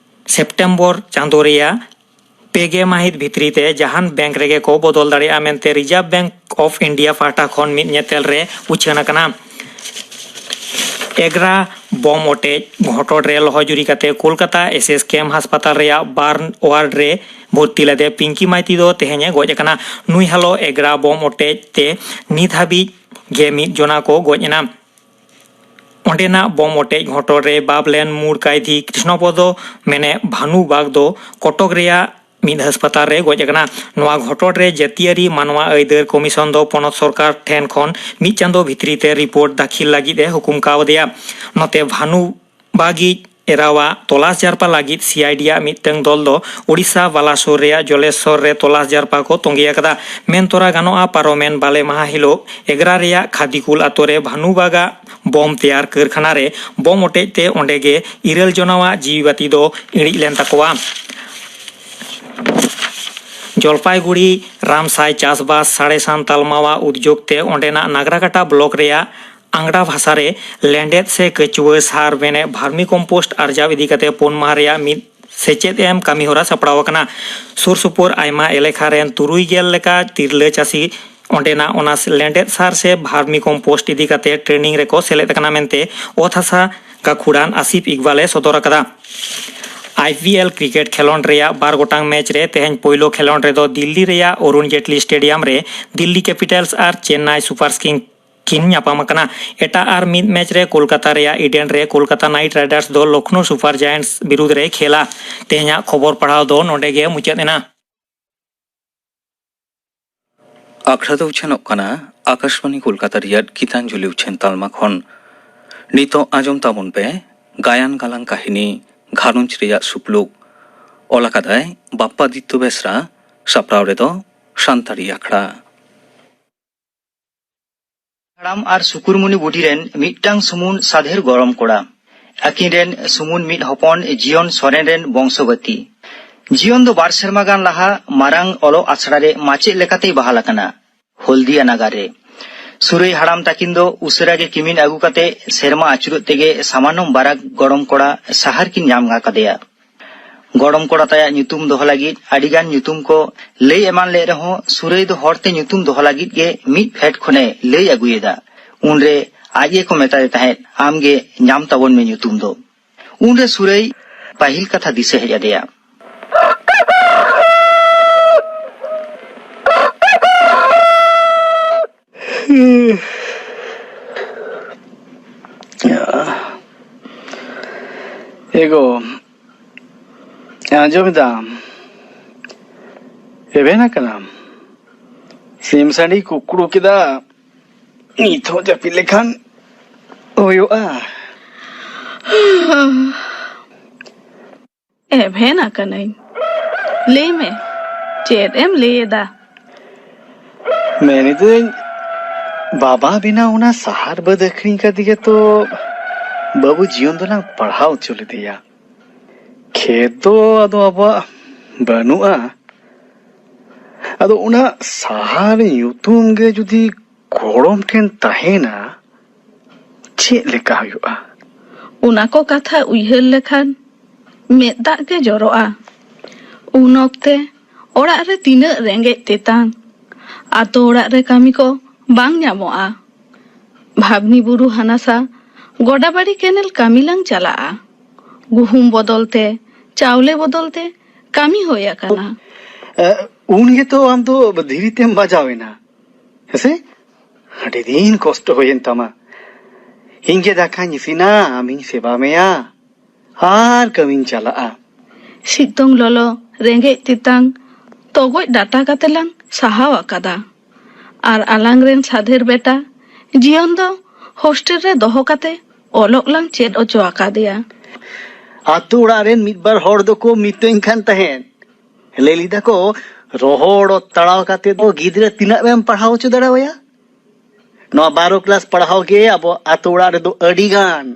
ᱥᱮᱯᱴᱮᱢᱵᱚᱨ ᱪᱟᱸᱫᱳ ᱨᱮᱭᱟᱜ ᱯᱮ ᱜᱮ ᱢᱟᱹᱦᱤᱛ ᱵᱷᱤᱛᱨᱤ ᱛᱮ ᱡᱟᱦᱟᱱ ᱵᱮᱝᱠ ᱨᱮᱜᱮ ᱠᱚ ᱵᱚᱫᱚᱞ ᱫᱟᱲᱮᱭᱟᱜᱼᱟ ᱢᱮᱱᱛᱮ ᱨᱤᱡᱟᱨᱵᱷ ᱵᱮᱝᱠ ᱚᱯᱷ ᱤᱱᱰᱤᱭᱟ ᱯᱟᱦᱴᱟ ᱠᱷᱚᱱ ᱢᱤᱫ ᱧᱮᱛᱮᱞ ᱨᱮ ᱩᱪᱷᱟᱹᱱ ᱟᱠᱟᱱᱟ᱾ ᱮᱜᱽᱨᱟ ᱵᱚᱢ ᱚᱴᱮᱡ ᱜᱷᱚᱴᱚᱱ ᱨᱮ ᱞᱚᱦᱚᱡᱩᱨᱤ ᱠᱟᱛᱮ ᱠᱳᱞᱠᱟᱛᱟ ᱮᱥ ᱮᱥ ᱠᱮᱢ ᱦᱟᱥᱯᱟᱛᱟᱞ ᱨᱮᱭᱟᱜ ᱵᱟᱨᱱ ᱣᱟᱨᱰ ᱨᱮ ᱵᱷᱚᱨᱛᱤ ᱞᱮᱫᱮ ᱯᱤᱝᱠᱤ ᱢᱟᱭᱛᱤ ᱫᱚ ᱛᱮᱦᱮᱧ ᱮ ᱜᱚᱡ ᱟᱠᱟᱱᱟ᱾ ᱱᱩᱭ ᱦᱟᱞᱚ ᱮᱜᱽᱨᱟ ᱵᱚᱢ ᱚᱴᱮᱡ ᱛᱮ ᱱᱤᱛ ᱦᱟᱹᱵᱤᱡ ᱜᱮ ᱢᱤᱫ ᱡᱚᱱᱟ ᱠᱚ ᱜᱚᱡ ᱮᱱᱟ᱾ ᱚᱸᱰᱮᱱᱟᱜ ᱵᱚᱢ ᱚᱴᱮᱡ ᱜᱷᱚᱴᱚᱱ ᱨᱮ ᱵᱟᱵ ᱞᱮᱱ ᱢᱩᱲ ᱠᱟᱭᱫᱷᱤ ᱠᱨᱤᱥᱱᱚᱯᱚᱫᱚ ᱢᱮᱱᱮ ᱵᱷᱟᱱᱩ ᱵᱟᱜᱽ ᱫᱚ ᱠᱚᱴᱚᱠ ᱨᱮᱭᱟᱜ ᱢᱤᱫ ᱦᱟᱥᱯᱟᱛᱟᱞ ᱨᱮ ᱜᱚᱡ ᱟᱠᱟᱱᱟ᱾ ᱱᱚᱣᱟ ᱜᱷᱚᱴᱚᱱ ᱨᱮ ᱡᱟᱹᱛᱤᱭᱟᱹᱨᱤ ᱢᱟᱱᱣᱟ ᱟᱹᱭᱫᱟᱹᱨ ᱠᱚᱢᱤᱥᱚᱱ ᱫᱚ ᱯᱚᱱᱚᱛ ᱥᱚᱨᱠᱟᱨ ᱴᱷᱮᱱ ᱠᱷᱚᱱ ᱢᱤᱫ ᱪᱟᱸᱫᱚ ᱵᱷᱤᱛᱨᱤ ᱛᱮ ᱨᱤᱯᱳᱨᱴ ᱫᱟᱹᱠᱷᱤᱞ ᱞᱟᱹᱜᱤᱫ ᱮ ᱦᱩᱠᱩᱢ ᱠᱟᱣᱫᱮᱭᱟ᱾ ᱱᱚᱛᱮ ᱵᱷᱟᱱᱩ ᱵᱟᱜᱤᱡ ᱮᱨᱟᱣᱟᱜ ᱛᱚᱞᱟᱥ ᱡᱟᱨᱯᱟ ᱞᱟᱹᱜᱤᱫ ᱥᱤ ᱟᱭ ᱰᱤ ᱟᱜ ᱢᱤᱫᱴᱟᱝ ᱫᱚᱞ ᱫᱚ ᱳᱰᱤᱥᱟ ᱵᱟᱞᱟᱥᱳᱨ ᱨᱮᱭᱟᱜ ᱡᱚᱞᱮᱥᱥᱚᱨ ᱨᱮ ᱛᱚᱞᱟᱥ ᱡᱟᱨᱯᱟ ᱠᱚ ᱛᱚᱸᱜᱮ ᱟᱠᱟᱫᱟ᱾ ᱢᱮᱱ ᱛᱚᱨᱟ ᱜᱟᱱᱚᱜᱼᱟ, ᱯᱟᱨᱚᱢᱮᱱ ᱵᱟᱞᱮ ᱢᱟᱦᱟ ᱦᱤᱞᱳᱜ ᱮᱜᱽᱨᱟ ᱨᱮᱭᱟᱜ ᱠᱷᱟᱫᱤᱠᱩᱞ ᱟᱛᱳ ᱨᱮ ᱵᱷᱟᱱᱩ ᱵᱟᱜᱟᱜ ᱵᱚᱢ ᱛᱮᱭᱟᱨ ᱠᱟᱹᱨᱠᱷᱟᱱᱟ ᱨᱮ ᱵᱚᱢ ᱚᱴᱮᱡ ᱛᱮ ᱚᱸᱰᱮ ᱜᱮ ᱤᱨᱟᱹᱞ ᱡᱚᱱᱟᱣᱟᱜ ᱡᱤᱣᱤ ᱵᱟᱹᱛᱤ ᱫᱚ ᱤᱬᱤᱡ ᱞᱮᱱ ᱛᱟᱠᱚᱣᱟ᱾ ᱡᱚᱞᱯᱟᱭᱜᱩᱲᱤ ᱨᱟᱢᱥᱟᱭ ᱪᱟᱥᱵᱟᱥ ᱥᱟᱬᱮᱥᱟᱱ ᱛᱟᱞᱢᱟᱣᱟᱜ ᱩᱫᱽᱡᱳᱜᱽ ᱛᱮ ᱚᱸᱰᱮᱱᱟᱜ ᱱᱟᱜᱽᱨᱟᱠᱟᱴᱟ ᱵᱞᱚᱠ ᱨᱮᱭᱟᱜ ᱟᱝᱜᱽᱲᱟ ᱵᱷᱟᱥᱟ ᱨᱮ ᱞᱮᱸᱰᱮᱫ ᱥᱮ ᱠᱟᱹᱪᱩᱣᱟᱹ ᱥᱟᱨ ᱢᱮᱱᱮᱫ ᱵᱷᱟᱨᱢᱤ ᱠᱚᱢᱯᱳᱥᱴ ᱟᱨᱡᱟᱣ ᱤᱫᱤ ᱠᱟᱛᱮ ᱯᱩᱱ ᱢᱟᱦᱟ ᱨᱮᱭᱟᱜ ᱢᱤᱫ ᱥᱮᱪᱮᱫ ᱮᱢ ᱠᱟᱹᱢᱤ ᱦᱚᱨᱟ ᱥᱟᱯᱲᱟᱣ ᱟᱠᱟᱱᱟ᱾ ᱥᱩᱨ ᱥᱩᱯᱩᱨ ᱟᱭᱢᱟ ᱮᱞᱮᱠᱷᱟ ᱨᱮᱱ ᱛᱩᱨᱩᱭ ᱜᱮᱞ ᱞᱮᱠᱟ ᱛᱤᱨᱞᱟᱹ ᱪᱟᱹᱥᱤ ᱚᱸᱰᱮᱱᱟᱜ ᱚᱱᱟ ᱞᱮᱸᱰᱮᱫ ᱥᱟᱨ ᱥᱮ ᱵᱷᱟᱨᱢᱤ ᱠᱚᱢᱯᱳᱥᱴ ᱤᱫᱤ ᱠᱟᱛᱮ ᱴᱨᱮᱱᱤᱝ ᱨᱮᱠᱚ ᱥᱮᱞᱮᱫ ᱟᱠᱟᱱᱟ ᱢᱮᱱᱛᱮ ᱚᱛ ᱦᱟᱥᱟ ᱜᱟᱹᱠᱷᱩᱲᱟᱱ ᱟᱥᱤᱯ ᱤᱠᱵᱟᱞ ᱮ ᱥᱚᱫᱚᱨ ᱟᱠᱟᱫᱟ᱾ ᱟᱭ ᱯᱤ ᱮᱞ ᱠᱨᱤᱠᱮᱴ ᱠᱷᱮᱞᱚᱸᱰ ᱨᱮᱭᱟᱜ ᱵᱟᱨ ᱜᱚᱴᱟᱝ ᱢᱮᱪ ᱨᱮ ᱛᱮᱦᱮᱧ ᱯᱳᱭᱞᱳ ᱠᱷᱮᱞᱚᱸᱰ ᱨᱮᱫᱚ ᱫᱤᱞᱞᱤ ᱨᱮᱭᱟᱜ ᱚᱨᱩᱱ ᱡᱮᱴᱞᱤ ᱥᱴᱮᱰᱤᱭᱟᱢ ᱨᱮ ᱫᱤᱞᱞᱤ ᱠᱮᱯᱤᱴᱟᱞᱥ ᱟᱨ ᱪᱮᱱᱱᱟᱭ ᱥᱩᱯᱟᱨ ᱠᱤᱝ ᱠᱤᱱ ᱧᱟᱯᱟᱢ ᱟᱠᱟᱱᱟ᱾ ᱮᱴᱟᱜ ᱟᱨ ᱢᱤᱫ ᱢᱮᱪ ᱨᱮ ᱠᱳᱞᱠᱟᱛᱟ ᱨᱮᱭᱟᱜ ᱤᱰᱮᱱ ᱨᱮ ᱠᱳᱞᱠᱟᱛᱟ ᱱᱟᱭᱤᱴ ᱨᱟᱭᱰᱟᱨᱥ ᱫᱚ ᱞᱚᱠᱷᱱᱳ ᱥᱩᱯᱟᱨ ᱡᱟᱭᱮᱱᱴᱥ ᱵᱤᱨᱩᱫᱽ ᱨᱮᱭ ᱠᱷᱮᱞᱟ᱾ ᱛᱮᱦᱮᱧᱟᱜ ᱠᱷᱚᱵᱚᱨ ᱯᱟᱲᱦᱟᱣ ᱫᱚ ᱱᱚᱰᱮ ᱜᱮ ᱢᱩᱪᱟᱹᱫ ᱮᱱᱟ᱾ ᱟᱠᱷᱲᱟ ᱫᱚ ᱩᱪᱷᱟᱹᱱᱚᱜ ᱠᱟᱱᱟ ᱟᱠᱟᱥᱵᱟᱱᱤ ᱠᱳᱞᱠᱟᱛᱟ ᱨᱮᱭᱟᱜ ᱜᱤᱛᱟᱧᱡᱚᱞᱤ ᱩᱪᱷᱟᱹᱱ ᱛᱟᱞᱢᱟ ᱠᱷᱚᱱ᱾ ᱱᱤᱛᱚᱜ ᱟᱸᱡᱚᱢ ᱛᱟᱵᱚᱱ ᱯᱮ ᱜᱟᱭᱟᱱ ᱜᱟᱞᱟᱝ ᱠᱟᱹᱦᱱᱤ ᱜᱷᱟᱨᱚᱸᱡᱽ ᱨᱮᱭᱟᱜ ᱥᱩᱯᱞᱩᱠ᱾ ᱚᱞ ᱟᱠᱟᱫᱟᱭ ᱵᱟᱯᱯᱟᱫᱤᱛᱛᱚ ᱵᱮᱥᱨᱟ, ᱥᱟᱯᱲᱟᱣ ᱨᱮᱫᱚ ᱥᱟᱱᱛᱟᱲᱤ ᱟᱠᱷᱲᱟ᱾ ᱦᱟᱲᱟᱢ ᱟᱨ ᱥᱩᱠᱩᱨᱢᱩᱱᱤ ᱵᱩᱰᱷᱤ ᱨᱮᱱ ᱢᱤᱫᱴᱟᱝ ᱥᱩᱢᱩᱱ ᱥᱟᱫᱷᱮᱨ ᱜᱚᱲᱚᱢ ᱠᱚᱲᱟ᱾ ᱟᱹᱠᱤᱱ ᱨᱮᱱ ᱥᱩᱢᱩᱱ ᱢᱤᱫ ᱦᱚᱯᱚᱱ ᱡᱤᱭᱚᱱ ᱥᱚᱨᱮᱱ ᱨᱮᱱ ᱵᱚᱝᱥᱚᱵᱟᱹᱛᱤ᱾ ᱡᱤᱭᱚᱱ ᱫᱚ ᱵᱟᱨ ᱥᱮᱨᱢᱟ ᱜᱟᱱ ᱞᱟᱦᱟ ᱢᱟᱨᱟᱝ ᱚᱞᱚᱜ ᱟᱥᱲᱟ ᱨᱮ ᱢᱟᱪᱮᱫ ᱞᱮᱠᱟᱛᱮᱭ ᱵᱟᱦᱟᱞ ᱟᱠᱟᱱᱟ, ᱦᱚᱞᱫᱤᱭᱟ ᱱᱟᱜᱟᱨ ᱨᱮ᱾ ᱥᱩᱨᱟᱹᱭ ᱦᱟᱲᱟᱢ ᱛᱟᱹᱠᱤᱱ ᱫᱚ ᱩᱥᱟᱹᱨᱟ ᱜᱮ ᱠᱤᱢᱤᱱ ᱟᱹᱜᱩ ᱠᱟᱛᱮ ᱥᱮᱨᱢᱟ ᱟᱹᱪᱩᱨᱚᱜ ᱛᱮᱜᱮ ᱥᱟᱢᱟᱱᱚᱢ ᱵᱟᱨᱟᱠ ᱜᱚᱲᱚᱢ ᱠᱚᱲᱟ ᱥᱟᱦᱟᱨ ᱠᱤᱱ ᱧᱟᱢ ᱟᱠᱟᱫᱮᱭᱟ᱾ ᱜᱚᱲᱚᱢ ᱠᱚᱲᱟ ᱛᱟᱭᱟᱜ ᱧᱩᱛᱩᱢ ᱫᱚᱦᱚ ᱞᱟᱹᱜᱤᱫ ᱟᱹᱰᱤᱜᱟᱱ ᱧᱩᱛᱩᱢ ᱠᱚ ᱞᱟᱹᱭ ᱮᱢᱟᱱ ᱞᱮᱫ ᱨᱮᱦᱚᱸ ᱥᱩᱨᱟᱹᱭ ᱫᱚ ᱦᱚᱲᱛᱮ ᱧᱩᱛᱩᱢ ᱫᱚᱦᱚ ᱞᱟᱹᱜᱤᱫ ᱜᱮ ᱢᱤᱫ ᱯᱷᱮᱰ ᱠᱷᱚᱱᱮ ᱞᱟᱹᱭ ᱟᱹᱜᱩᱭᱮᱫᱟ᱾ ᱩᱱᱨᱮ ᱟᱡ ᱜᱮᱠᱚ ᱢᱮᱛᱟᱭ ᱛᱟᱦᱮᱸᱫ, "ᱟᱢ ᱜᱮ ᱧᱟᱢ ᱛᱟᱵᱚᱱ ᱢᱮ ᱧᱩᱛᱩᱢ ᱫᱚ᱾" ᱩᱱᱨᱮ ᱥᱩᱨᱟᱹᱭ ᱯᱟᱹᱦᱤᱞ ᱠᱟᱛᱷᱟ ᱫᱤᱥᱟᱹ ᱦᱮᱡ ᱟᱫᱮᱭᱟ᱾ ᱮᱜᱳ, ᱟᱸᱡᱚᱢ ᱮᱫᱟᱢ? ᱮᱵᱷᱮᱱ ᱟᱠᱟᱱᱟᱢ? ᱥᱤᱢ ᱥᱟᱺᱰᱤ ᱠᱩᱠᱲᱩ ᱠᱮᱫᱟ, ᱱᱤᱛ ᱦᱚᱸ ᱡᱟᱹᱯᱤᱫ ᱞᱮᱠᱷᱟᱱ ᱦᱩᱭᱩᱜᱼᱟ᱾ ᱮᱵᱷᱮᱱ ᱟᱠᱟᱱᱟᱹᱧ᱾ ᱞᱟᱹᱭ ᱢᱮ, ᱪᱮᱫ ᱮᱢ ᱞᱟᱹᱭ ᱮᱫᱟ? ᱢᱮᱱᱤᱫᱟᱹᱧ, ᱵᱟᱵᱟ ᱵᱮᱱᱟᱣ ᱚᱱᱟ ᱥᱟᱦᱟᱨ ᱵᱟᱹᱫᱽ ᱟᱹᱠᱷᱨᱤᱧ ᱠᱟᱛᱮ ᱜᱮᱛᱚ ᱵᱟᱹᱵᱩ ᱡᱤᱭᱚᱱ ᱫᱚᱞᱟᱝ ᱯᱟᱲᱦᱟᱣ ᱦᱚᱪᱚ ᱞᱮᱫᱮᱭᱟ᱾ ᱠᱷᱮᱛ ᱫᱚ ᱟᱫᱚ ᱟᱵᱚᱣᱟᱜ ᱵᱟᱹᱱᱩᱜᱼᱟ᱾ ᱟᱫᱚ ᱚᱱᱟ ᱥᱟᱦᱟᱨ ᱧᱩᱛᱩᱢ ᱜᱮ ᱡᱩᱫᱤ ᱜᱚᱲᱚᱢ ᱴᱷᱮᱱ ᱛᱟᱦᱮᱱᱟ, ᱪᱮᱫ ᱞᱮᱠᱟ ᱦᱩᱭᱩᱜᱼᱟ? ᱚᱱᱟ ᱠᱚ ᱠᱟᱛᱷᱟ ᱩᱭᱦᱟᱹᱨ ᱞᱮᱠᱷᱟᱱ ᱢᱮᱫ ᱫᱟᱜ ᱜᱮ ᱡᱚᱨᱚᱜᱼᱟ᱾ ᱩᱱ ᱚᱠᱛᱮ ᱚᱲᱟᱜ ᱨᱮ ᱛᱤᱱᱟᱹᱜ ᱨᱮᱸᱜᱮᱡ ᱛᱮᱛᱟᱝ, ᱟᱛᱳ ᱚᱲᱟᱜ ᱨᱮ ᱠᱟᱹᱢᱤ ᱠᱚ ᱵᱟᱝ ᱧᱟᱢᱚᱜᱼᱟ᱾ ᱵᱷᱟᱵᱽᱱᱤ ᱵᱩᱨᱩ ᱦᱟᱱᱟᱥᱟ ᱜᱚᱰᱟᱵᱟᱲᱤ ᱠᱮᱱᱮᱞ ᱠᱟᱹᱢᱤ ᱞᱟᱝ ᱪᱟᱞᱟᱜᱼᱟ᱾ ᱜᱩᱦᱩᱢ ᱵᱚᱫᱚᱞ ᱛᱮ, ᱪᱟᱣᱞᱮ ᱵᱚᱫᱚᱞ ᱛᱮ ᱠᱟᱹᱢᱤ ᱦᱩᱭ ᱟᱠᱟᱱᱟ᱾ ᱮ, ᱩᱱ ᱜᱮᱛᱚ ᱟᱢ ᱫᱚ ᱫᱷᱤᱨᱤ ᱛᱮᱢ ᱵᱟᱡᱟᱣ ᱮᱱᱟ, ᱦᱮᱸᱥᱮ? ᱟᱹᱰᱤ ᱫᱤᱱ ᱠᱚᱥᱴᱚ ᱦᱩᱭᱮᱱ ᱛᱟᱢᱟ᱾ ᱤᱧ ᱜᱮ ᱫᱟᱠᱟᱧ ᱤᱥᱤᱱᱟ, ᱟᱢᱤᱧ ᱥᱮᱵᱟ ᱢᱮᱭᱟ, ᱟᱨ ᱠᱟᱹᱢᱤᱧ ᱪᱟᱞᱟᱜᱼᱟ᱾ ᱥᱤᱛᱩᱝ ᱞᱚᱞᱚ, ᱨᱮᱸᱜᱮᱡ ᱛᱮᱛᱟᱝ, ᱛᱚᱜᱚᱡ ᱰᱟᱴᱟ ᱠᱟᱛᱮ ᱞᱟᱝ ᱥᱟᱦᱟᱣ ᱟᱠᱟᱫᱟ᱾ ᱟᱨ ᱟᱞᱟᱝ ᱨᱮᱱ ᱥᱟᱫᱷᱮᱨ ᱵᱮᱴᱟ ᱡᱤᱭᱚᱱ ᱫᱚ ᱦᱳᱥᱴᱮᱞ ᱨᱮ ᱫᱚᱦᱚ ᱠᱟᱛᱮ ᱚᱞᱚᱜ ᱞᱟᱝ ᱪᱮᱫ ᱚᱪᱚ ᱟᱠᱟᱫᱮᱭᱟ᱾ ᱟᱛᱳ ᱚᱲᱟᱜ ᱨᱮᱱ ᱢᱤᱫ ᱵᱟᱨ ᱦᱚᱲ ᱫᱚᱠᱚ ᱢᱤᱛᱟᱹᱧ ᱠᱟᱱ ᱛᱟᱦᱮᱸᱫ, ᱞᱟᱹᱭ ᱞᱮᱫᱟ ᱠᱚ, "ᱨᱚᱦᱚᱲ ᱚᱛ ᱛᱟᱲᱟᱣ ᱠᱟᱛᱮ ᱫᱚ ᱜᱤᱫᱽᱨᱟᱹ ᱛᱤᱱᱟᱹᱜ ᱮᱢ ᱯᱟᱲᱦᱟᱣ ᱦᱚᱪᱚ ᱫᱟᱲᱮᱣᱟᱭᱟ?" ᱱᱚᱣᱟ ᱵᱟᱨᱚ ᱠᱞᱟᱥ ᱯᱟᱲᱦᱟᱣ ᱜᱮ ᱟᱵᱚ ᱟᱛᱳ ᱚᱲᱟᱜ ᱨᱮᱫᱚ ᱟᱹᱰᱤ ᱜᱟᱱ᱾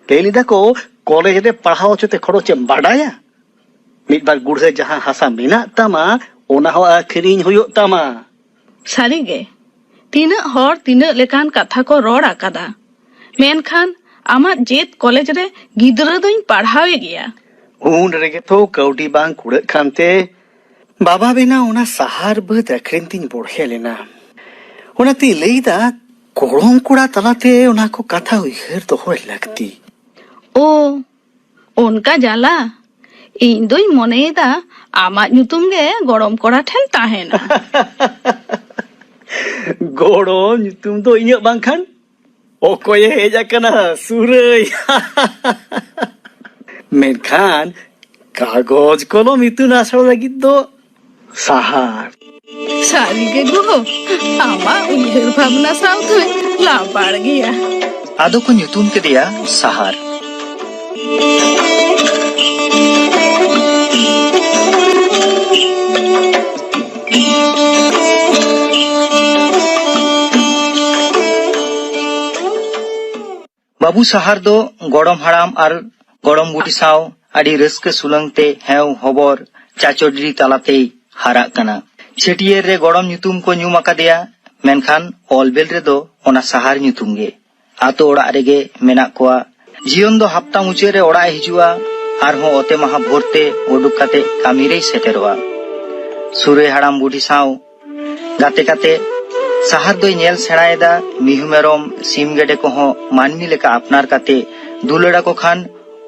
ᱞᱟᱹᱭ ᱞᱮᱫᱟ ᱠᱚ, "ᱠᱚᱞᱮᱡᱽ ᱨᱮ ᱯᱟᱲᱦᱟᱣ ᱦᱚᱪᱚ ᱛᱮ ᱠᱷᱚᱨᱚᱪ ᱮᱢ ᱵᱟᱰᱟᱭᱟ? ᱢᱤᱫ ᱵᱟᱨ ᱜᱩᱲᱦᱟᱹ ᱡᱟᱦᱟᱸ ᱦᱟᱥᱟ ᱢᱮᱱᱟᱜ ᱛᱟᱢᱟ, ᱚᱱᱟ ᱦᱚᱸ ᱟᱹᱠᱷᱨᱤᱧ ᱦᱩᱭᱩᱜ ᱛᱟᱢᱟ᱾" ᱥᱟᱹᱨᱤ ᱜᱮ, ᱛᱤᱱᱟᱹᱜ ᱦᱚᱲ ᱛᱤᱱᱟᱹᱜ ᱞᱮᱠᱟᱱ ᱠᱟᱛᱷᱟ ᱠᱚ ᱨᱚᱲ ᱟᱠᱟᱫᱟ, ᱢᱮᱱᱠᱷᱟᱱ ᱟᱢᱟᱜ ᱡᱮᱫ ᱠᱚᱞᱮᱡᱽ ᱨᱮ ᱜᱤᱫᱽᱨᱟᱹ ᱫᱚᱧ ᱯᱟᱲᱦᱟᱣᱮ ᱜᱮᱭᱟ᱾ ᱩᱱ ᱨᱮᱜᱮ ᱛᱚ ᱠᱟᱹᱣᱰᱤ ᱵᱟᱝ ᱠᱩᱲᱟᱹᱜ ᱠᱟᱱᱛᱮ ᱵᱟᱵᱟ ᱵᱮᱱᱟᱣ ᱚᱱᱟ ᱥᱟᱦᱟᱨ ᱵᱟᱹᱫ ᱟᱹᱠᱷᱨᱤᱧ ᱛᱤᱧ ᱵᱚᱲᱦᱮ ᱞᱮᱱᱟ᱾ ᱚᱱᱟᱛᱮᱧ ᱞᱟᱹᱭᱫᱟ, ᱜᱚᱲᱚᱢ ᱠᱚᱲᱟ ᱛᱟᱞᱟᱛᱮ ᱚᱱᱟ ᱠᱚ ᱠᱟᱛᱷᱟ ᱩᱭᱦᱟᱹᱨ ᱫᱚᱦᱚᱭ ᱞᱟᱹᱠᱛᱤ᱾ ᱳ, ᱚᱱᱠᱟ ᱡᱟᱞᱟ? ᱤᱧ ᱫᱩᱧ ᱢᱚᱱᱮᱭᱮᱫᱟ ᱟᱢᱟᱜ ᱧᱩᱛᱩᱢ ᱜᱮ ᱜᱚᱲᱚᱢ ᱠᱚᱲᱟ ᱴᱷᱮᱱ ᱛᱟᱦᱮᱱᱟ᱾ ᱜᱚᱲᱚᱢ ᱧᱩᱛᱩᱢ ᱫᱚ ᱤᱧᱟᱹᱜ ᱵᱟᱝᱠᱷᱟᱱ? ᱚᱠᱚᱭᱮ ᱦᱮᱡ ᱟᱠᱟᱱᱟ? ᱥᱩᱨᱟᱹᱭ᱾ ᱢᱮᱱᱠᱷᱟᱱ ᱠᱟᱜᱚᱡᱽ ᱠᱚᱞᱚᱢ ᱤᱛᱩᱱ ᱟᱥᱲᱟ ᱞᱟᱹᱜᱤᱫ ᱫᱚ ᱥᱟᱦᱟᱨ᱾ ᱥᱟᱹᱨᱤ ᱜᱮ ᱜᱳ, ᱟᱢᱟᱜ ᱩᱭᱦᱟᱹᱨ ᱵᱷᱟᱵᱽᱱᱟ ᱥᱟᱶ ᱫᱚᱧ ᱞᱟᱵᱟᱲ ᱜᱮᱭᱟ᱾ ᱟᱫᱚ ᱠᱚ ᱧᱩᱛᱩᱢ ᱠᱮᱫᱮᱭᱟ ᱥᱟᱦᱟᱨ᱾ ᱵᱟᱹᱵᱩ ᱥᱟᱦᱟᱨ ᱫᱚ ᱜᱚᱲᱚᱢ ᱦᱟᱲᱟᱢ ᱟᱨ ᱜᱚᱲᱚᱢ ᱵᱩᱰᱷᱤ ᱥᱟᱶ ᱟᱹᱰᱤ ᱨᱟᱹᱥᱠᱟᱹ ᱥᱩᱞᱟᱹᱝ ᱛᱮ ᱦᱮᱣ ᱦᱚᱵᱚᱨ ᱪᱟᱪᱚᱰᱤ ᱛᱟᱞᱟᱛᱮᱭ ᱦᱟᱨᱟᱜ ᱠᱟᱱᱟ᱾ ᱪᱷᱟᱹᱴᱭᱟᱹᱨ ᱨᱮ ᱜᱚᱲᱚᱢ ᱧᱩᱛᱩᱢ ᱠᱚ ᱧᱩᱢ ᱟᱠᱟᱫᱮᱭᱟ, ᱢᱮᱱᱠᱷᱟᱱ ᱚᱞ ᱵᱮᱞ ᱨᱮᱫᱚ ᱚᱱᱟ ᱥᱟᱦᱟᱨ ᱧᱩᱛᱩᱢ ᱜᱮ᱾ ᱟᱛᱳ ᱚᱲᱟᱜ ᱨᱮᱜᱮ ᱢᱮᱱᱟᱜ ᱠᱚᱣᱟ᱾ ᱡᱤᱭᱚᱱ ᱫᱚ ᱦᱟᱯᱛᱟ ᱢᱩᱪᱟᱹᱫ ᱨᱮ ᱚᱲᱟᱜ ᱮ ᱦᱤᱡᱩᱜᱼᱟ, ᱟᱨᱦᱚᱸ ᱚᱛᱮ ᱢᱟᱦᱟ ᱵᱷᱳᱨ ᱛᱮ ᱩᱰᱩᱠ ᱠᱟᱛᱮ ᱠᱟᱹᱢᱤ ᱨᱮᱭ ᱥᱮᱴᱮᱨᱚᱜᱼᱟ᱾ ᱥᱩᱨᱟᱹᱭ ᱦᱟᱲᱟᱢ ᱵᱩᱰᱷᱤ ᱥᱟᱶ ᱜᱟᱛᱮ ᱠᱟᱛᱮ ᱥᱟᱦᱟᱨ ᱫᱚᱭ ᱧᱮᱞ ᱥᱮᱬᱟᱭᱮᱫᱟ᱾ ᱢᱤᱦᱩ ᱢᱮᱨᱚᱢ, ᱥᱤᱢ ᱜᱮᱰᱮ ᱠᱚᱦᱚᱸ ᱢᱟᱹᱱᱢᱤ ᱞᱮᱠᱟ ᱟᱯᱱᱟᱨ ᱠᱟᱛᱮ ᱫᱩᱞᱟᱹᱲ ᱟᱠᱚ ᱠᱷᱟᱱ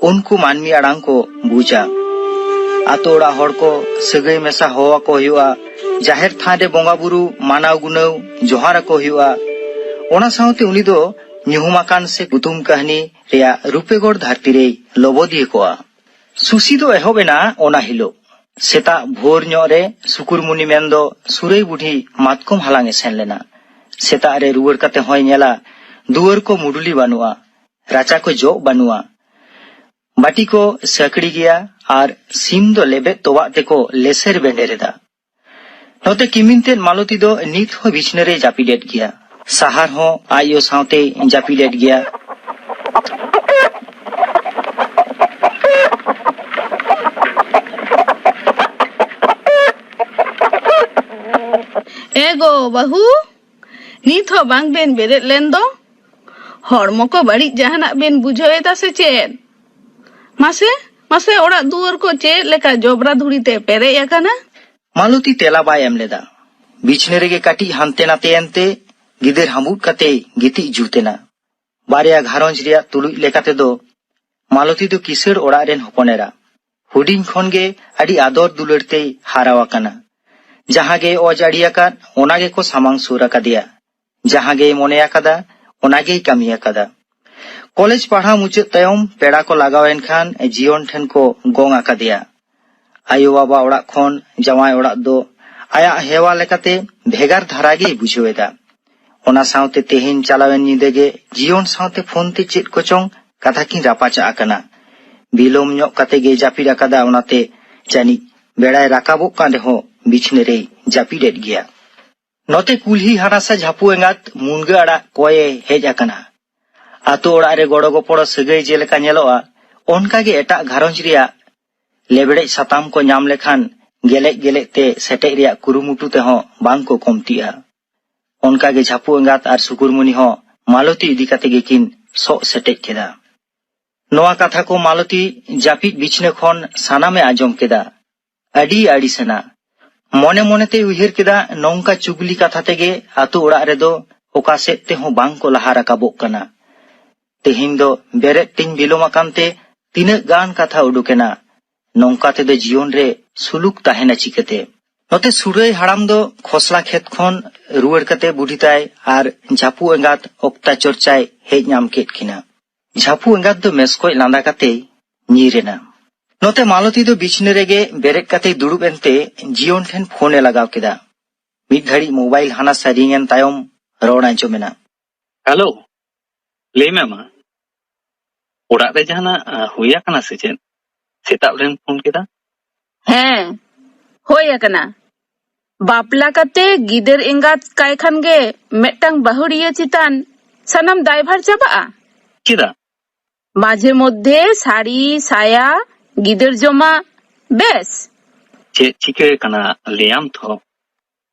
ᱩᱱᱠᱩ ᱢᱟᱹᱱᱢᱤ ᱟᱲᱟᱝ ᱠᱚ ᱵᱩᱡᱟ᱾ ᱟᱛᱳ ᱚᱲᱟᱜ ᱦᱚᱲ ᱠᱚ ᱥᱟᱹᱜᱟᱹᱭ ᱢᱮᱥᱟ ᱦᱚᱦᱚ ᱟᱠᱚ ᱦᱩᱭᱩᱜᱼᱟ᱾ ᱡᱟᱦᱮᱨ ᱛᱷᱟᱱ ᱨᱮ ᱵᱚᱸᱜᱟ ᱵᱩᱨᱩ ᱢᱟᱱᱟᱣ ᱜᱩᱱᱟᱹᱣ ᱡᱚᱦᱟᱨ ᱟᱠᱚ ᱦᱩᱭᱩᱜᱼᱟ᱾ ᱚᱱᱟ ᱥᱟᱶᱛᱮ ᱩᱱᱤ ᱫᱚ ᱧᱩᱦᱩᱢ ᱟᱠᱟᱱ ᱥᱮ ᱠᱩᱫᱩᱢ ᱠᱟᱹᱦᱱᱤ ᱨᱮᱭᱟᱜ ᱨᱩᱯᱮᱜᱚᱲ ᱫᱷᱟᱹᱨᱛᱤ ᱨᱮᱭ ᱞᱚᱵᱚᱫᱤᱭᱟᱹ ᱠᱚᱜᱼᱟ᱾ ᱥᱩᱥᱤ ᱫᱚ ᱮᱦᱚᱵ ᱮᱱᱟ ᱚᱱᱟ ᱦᱤᱞᱳᱜ᱾ ᱥᱮᱛᱟᱜ ᱵᱷᱳᱨ ᱧᱚᱜ ᱨᱮ ᱥᱩᱠᱩᱨᱢᱩᱱᱤ ᱢᱮᱱᱫᱚ ᱥᱩᱨᱟᱹᱭ ᱵᱩᱰᱷᱤ ᱢᱟᱛᱠᱚᱢ ᱦᱟᱞᱟᱝ ᱮ ᱥᱮᱱ ᱞᱮᱱᱟ᱾ ᱥᱮᱛᱟᱜ ᱨᱮ ᱨᱩᱣᱟᱹᱲ ᱠᱟᱛᱮ ᱦᱚᱸᱭ ᱧᱮᱞᱟ, ᱫᱩᱣᱟᱹᱨ ᱠᱚ ᱢᱩᱰᱩᱞᱤ ᱵᱟᱹᱱᱩᱜᱼᱟ, ᱨᱟᱪᱟ ᱠᱚ ᱡᱚᱜ ᱵᱟᱹᱱᱩᱜᱼᱟ, ᱵᱟᱹᱴᱤ ᱠᱚ ᱥᱟᱹᱠᱲᱤ ᱜᱮᱭᱟ ᱟᱨ ᱥᱤᱢ ᱫᱚ ᱞᱮᱵᱮᱫ ᱛᱚᱣᱟᱜ ᱛᱮᱠᱚ ᱞᱮᱥᱮᱨ ᱵᱮᱸᱰᱮᱨ ᱮᱫᱟ᱾ ᱱᱚᱛᱮ ᱠᱤᱢᱤᱱ ᱛᱮᱫ ᱢᱟᱞᱚᱛᱤ ᱫᱚ ᱱᱤᱛ ᱦᱚᱸ ᱵᱤᱪᱷᱱᱟᱹ ᱨᱮᱭ ᱡᱟᱹᱯᱤᱫᱮᱫ ᱜᱮᱭᱟ᱾ ᱥᱟᱦᱟᱨ ᱦᱚᱸ ᱟᱡ ᱭᱳ ᱥᱟᱶᱛᱮᱭ ᱡᱟᱹᱯᱤᱫᱮᱫ ᱜᱮᱭᱟ᱾ ᱮ ᱜᱚ ᱵᱟᱹᱦᱩ, ᱱᱤᱛ ᱦᱚᱸ ᱵᱟᱝ ᱵᱮᱱ ᱵᱮᱨᱮᱫ ᱞᱮᱱ ᱫᱚ? ᱦᱚᱲᱢᱚ ᱠᱚ ᱵᱟᱹᱲᱤᱡ ᱡᱟᱦᱟᱱᱟᱜ ᱵᱮᱱ ᱵᱩᱡᱷᱟᱹᱣ ᱮᱫᱟ ᱥᱮ ᱪᱮᱫ? ᱢᱟᱥᱮ, ᱢᱟᱥᱮ, ᱚᱲᱟᱜ ᱫᱩᱣᱟᱹᱨ ᱠᱚ ᱪᱮᱫ ᱞᱮᱠᱟ ᱡᱚᱵᱽᱨᱟ ᱫᱷᱩᱲᱤ ᱛᱮ ᱯᱮᱨᱮᱡ ᱟᱠᱟᱱᱟ? ᱢᱟᱞᱚᱛᱤ ᱛᱮᱞᱟ ᱵᱟᱭ ᱮᱢ ᱞᱮᱫᱟ᱾ ᱵᱤᱪᱷᱱᱟᱹ ᱨᱮᱜᱮ ᱠᱟᱹᱴᱤᱡ ᱦᱟᱱᱛᱮ ᱱᱟᱛᱮ ᱮᱱᱛᱮ ᱜᱤᱫᱟᱹᱨ ᱦᱟᱸᱵᱩᱫ ᱠᱟᱛᱮᱭ ᱜᱤᱛᱤᱡ ᱡᱩᱛ ᱮᱱᱟ᱾ ᱵᱟᱨᱭᱟ ᱜᱷᱟᱨᱚᱸᱡᱽ ᱨᱮᱭᱟᱜ ᱛᱩᱞᱩᱡ ᱞᱮᱠᱟ ᱛᱮᱫᱚ ᱢᱟᱞᱚᱛᱤ ᱫᱚ ᱠᱤᱥᱟᱹᱬ ᱚᱲᱟᱜ ᱨᱮᱱ ᱦᱚᱯᱚᱱ ᱮᱨᱟ᱾ ᱦᱩᱰᱤᱧ ᱠᱷᱚᱱ ᱜᱮ ᱟᱹᱰᱤ ᱟᱫᱚᱨ ᱫᱩᱞᱟᱹᱲ ᱛᱮᱭ ᱦᱟᱨᱟ ᱟᱠᱟᱱᱟ᱾ ᱡᱟᱦᱟᱸ ᱜᱮᱭ ᱚᱡᱽ ᱟᱲᱤ ᱟᱠᱟᱫ, ᱚᱱᱟ ᱜᱮᱠᱚ ᱥᱟᱢᱟᱝ ᱥᱩᱨ ᱟᱠᱟᱫᱮᱭᱟ᱾ ᱡᱟᱦᱟᱸ ᱜᱮᱭ ᱢᱚᱱᱮ ᱟᱠᱟᱫᱟ, ᱚᱱᱟ ᱜᱮᱭ ᱠᱟᱹᱢᱤ ᱟᱠᱟᱫᱟ᱾ ᱠᱚᱞᱮᱡᱽ ᱯᱟᱲᱦᱟᱣ ᱢᱩᱪᱟᱹᱫ ᱛᱟᱭᱚᱢ ᱯᱮᱲᱟ ᱠᱚ ᱞᱟᱜᱟᱣ ᱮᱱ ᱠᱷᱟᱱ ᱡᱤᱭᱚᱱ ᱴᱷᱮᱱ ᱠᱚ ᱜᱚᱝ ᱟᱠᱟᱫᱮᱭᱟ᱾ ᱟᱭᱳ ᱵᱟᱵᱟ ᱚᱲᱟᱜ ᱠᱷᱚᱱ ᱡᱟᱶᱟᱭ ᱚᱲᱟᱜ ᱫᱚ ᱟᱭᱟᱜ ᱦᱮᱣᱟ ᱞᱮᱠᱟᱛᱮ ᱵᱷᱮᱜᱟᱨ ᱫᱷᱟᱨᱟ ᱜᱮᱭ ᱵᱩᱡᱷᱟᱹᱣ ᱮᱫᱟ᱾ ᱚᱱᱟ ᱥᱟᱶᱛᱮ ᱛᱮᱦᱮᱧ ᱪᱟᱞᱟᱣᱮᱱ ᱧᱤᱫᱟᱹ ᱜᱮ ᱡᱤᱭᱚᱱ ᱥᱟᱶᱛᱮ ᱯᱷᱳᱱ ᱛᱮ ᱪᱮᱫ ᱠᱚᱪᱚᱝ ᱠᱟᱛᱷᱟ ᱠᱤᱱ ᱨᱟᱯᱟᱪᱟᱜ ᱟᱠᱟᱱᱟ᱾ ᱵᱤᱞᱚᱢ ᱧᱚᱜ ᱠᱟᱛᱮ ᱜᱮ ᱡᱟᱹᱯᱤᱫ ᱟᱠᱟᱫᱟ, ᱚᱱᱟᱛᱮ ᱡᱟᱹᱱᱤᱡ ᱵᱮᱲᱟᱭ ᱨᱟᱠᱟᱵᱚᱜ ᱠᱟᱱ ᱨᱮᱦᱚᱸ ᱵᱤᱪᱷᱱᱟᱹ ᱨᱮᱭ ᱡᱟᱹᱯᱤᱫ ᱮᱫ ᱜᱮᱭᱟ᱾ ᱱᱚᱛᱮ ᱠᱩᱞᱦᱤ ᱦᱟᱱᱟᱥᱟ ᱡᱷᱟᱹᱯᱩ ᱮᱸᱜᱟᱛ ᱢᱩᱱᱜᱟᱹ ᱟᱲᱟᱜ ᱠᱚᱭᱮ ᱦᱮᱡ ᱟᱠᱟᱱᱟ᱾ ᱟᱛᱳ ᱚᱲᱟᱜ ᱨᱮ ᱜᱚᱲᱚ ᱜᱚᱯᱚᱲᱚ ᱥᱟᱹᱜᱟᱹᱭ ᱡᱮᱞᱮᱠᱟ ᱧᱮᱞᱚᱜᱼᱟ, ᱚᱱᱠᱟ ᱜᱮ ᱮᱴᱟᱜ ᱜᱷᱟᱨᱚᱸᱡᱽ ᱨᱮᱭᱟᱜ ᱞᱮᱵᱲᱮᱡ ᱥᱟᱛᱟᱢ ᱠᱚ ᱧᱟᱢ ᱞᱮᱠᱷᱟᱱ ᱜᱮᱞᱮᱡ ᱜᱮᱞᱮᱡ ᱛᱮ ᱥᱮᱴᱮᱡ ᱨᱮᱭᱟᱜ ᱠᱩᱨᱩᱢᱩᱴᱩ ᱛᱮᱦᱚᱸ ᱵᱟᱝ ᱠᱚ ᱠᱚᱢᱛᱤᱜᱼᱟ᱾ ᱚᱱᱠᱟ ᱜᱮ ᱡᱷᱟᱹᱯᱩ ᱮᱸᱜᱟᱛ ᱟᱨ ᱥᱩᱠᱩᱨᱢᱩᱱᱤ ᱦᱚᱸ ᱢᱟᱞᱚᱛᱤ ᱤᱫᱤ ᱠᱟᱛᱮ ᱜᱮᱠᱤᱱ ᱥᱚᱜ ᱥᱮᱴᱮᱡ ᱠᱮᱫᱟ᱾ ᱱᱚᱣᱟ ᱠᱟᱛᱷᱟ ᱠᱚ ᱢᱟᱞᱚᱛᱤ ᱡᱟᱹᱯᱤᱫ ᱵᱤᱪᱷᱱᱟᱹ ᱠᱷᱚᱱ ᱥᱟᱱᱟᱢᱮ ᱟᱸᱡᱚᱢ ᱠᱮᱫᱟ᱾ ᱟᱹᱰᱤ ᱟᱹᱲᱤᱥ ᱮᱱᱟ᱾ ᱢᱚᱱᱮ ᱢᱚᱱᱮ ᱛᱮᱭ ᱩᱭᱦᱟᱹᱨ ᱠᱮᱫᱟ, ᱱᱚᱝᱠᱟ ᱪᱩᱜᱽᱞᱤ ᱠᱟᱛᱷᱟ ᱛᱮᱜᱮ ᱟᱛᱳ ᱚᱲᱟᱜ ᱨᱮᱫᱚ ᱚᱠᱟ ᱥᱮᱫ ᱛᱮᱦᱚᱸ ᱵᱟᱝ ᱠᱚ ᱞᱟᱦᱟ ᱨᱟᱠᱟᱵᱚᱜ ᱠᱟᱱᱟ᱾ ᱛᱮᱦᱮᱧ ᱫᱚ ᱵᱮᱨᱮᱫ ᱛᱮᱧ ᱵᱤᱞᱚᱢ ᱟᱠᱟᱱ ᱛᱮ ᱛᱤᱱᱟᱹᱜ ᱜᱟᱱ ᱠᱟᱛᱷᱟ ᱩᱰᱩᱠ ᱮᱱᱟ᱾ ᱱᱚᱝᱠᱟ ᱛᱮᱫᱚ ᱡᱤᱭᱚᱱ ᱨᱮ ᱥᱩᱞᱩᱠ ᱛᱟᱦᱮᱱᱟ ᱪᱤᱠᱟᱹᱛᱮ? ᱱᱚᱛᱮ ᱥᱩᱨᱟᱹᱭ ᱦᱟᱲᱟᱢ ᱫᱚ ᱠᱷᱚᱥᱞᱟ ᱠᱷᱮᱛ ᱠᱷᱚᱱ ᱨᱩᱣᱟᱹᱲ ᱠᱟᱛᱮ ᱵᱩᱰᱷᱤ ᱛᱟᱭ ᱟᱨ ᱡᱷᱟᱹᱯᱩ ᱮᱸᱜᱟᱛ ᱚᱠᱛᱟ ᱪᱚᱨᱪᱟᱭ ᱦᱮᱡ ᱧᱟᱢ ᱠᱮᱫ ᱠᱤᱱᱟ᱾ ᱡᱷᱟᱹᱯᱩ ᱮᱸᱜᱟᱛ ᱫᱚ ᱢᱮᱥᱠᱚᱡ ᱞᱟᱸᱫᱟ ᱠᱟᱛᱮᱭ ᱧᱤᱨ ᱮᱱᱟ᱾ ᱱᱚᱛᱮ ᱢᱟᱞᱚᱛᱤ ᱫᱚ ᱵᱤᱪᱷᱱᱟᱹ ᱨᱮᱜᱮ ᱵᱮᱨᱮᱫ ᱠᱟᱛᱮᱭ ᱫᱩᱲᱩᱵ ᱮᱱᱛᱮ ᱡᱤᱭᱚᱱ ᱴᱷᱮᱱ ᱯᱷᱳᱱ ᱮ ᱞᱟᱜᱟᱣ ᱠᱮᱫᱟ᱾ ᱢᱤᱫ ᱜᱷᱟᱹᱲᱤᱡ ᱢᱳᱵᱟᱭᱤᱞ ᱦᱟᱱᱟ ᱥᱟ ᱨᱤᱝ ᱮᱱ ᱛᱟᱭᱚᱢ ᱨᱚᱲ ᱟᱸᱡᱚᱢ ᱮᱱᱟ᱾ ᱦᱮᱞᱳ, ᱞᱟᱹᱭ ᱢᱮ ᱢᱟ, ᱚᱲᱟᱜ ᱨᱮ ᱡᱟᱦᱟᱱᱟᱜ, ᱟ, ᱦᱩᱭ ᱟᱠᱟᱱᱟ ᱥᱮ ᱪᱮᱫ? ᱥᱮᱛᱟᱜ ᱨᱮᱢ ᱯᱷᱳᱱ ᱠᱮᱫᱟ? ᱦᱮᱸ, ᱦᱩᱭ ᱟᱠᱟᱱᱟ᱾ ᱵᱟᱯᱞᱟ ᱠᱟᱛᱮ ᱜᱤᱫᱟᱹᱨ ᱮᱸᱜᱟᱛ ᱠᱟᱭ ᱠᱷᱟᱱ ᱜᱮ ᱢᱤᱫᱴᱟᱝ ᱵᱟᱹᱦᱩᱲᱤᱭᱟᱹ ᱪᱮᱛᱟᱱ ᱥᱟᱱᱟᱢ ᱫᱟᱭᱵᱷᱟᱨ ᱪᱟᱵᱟᱜᱼᱟ᱾ ᱪᱮᱫᱟᱜ? ᱢᱟᱡᱷᱮ ᱢᱚᱫᱽᱫᱷᱮ ᱥᱟᱹᱲᱤ, ᱥᱟᱭᱟ, ᱜᱤᱫᱟᱹᱨ ᱡᱚᱢᱟᱜ, ᱵᱮᱥ᱾ ᱪᱮᱫ ᱪᱤᱠᱟᱹ ᱠᱟᱱᱟ ᱞᱟᱹᱭᱟᱢ ᱛᱷᱚ?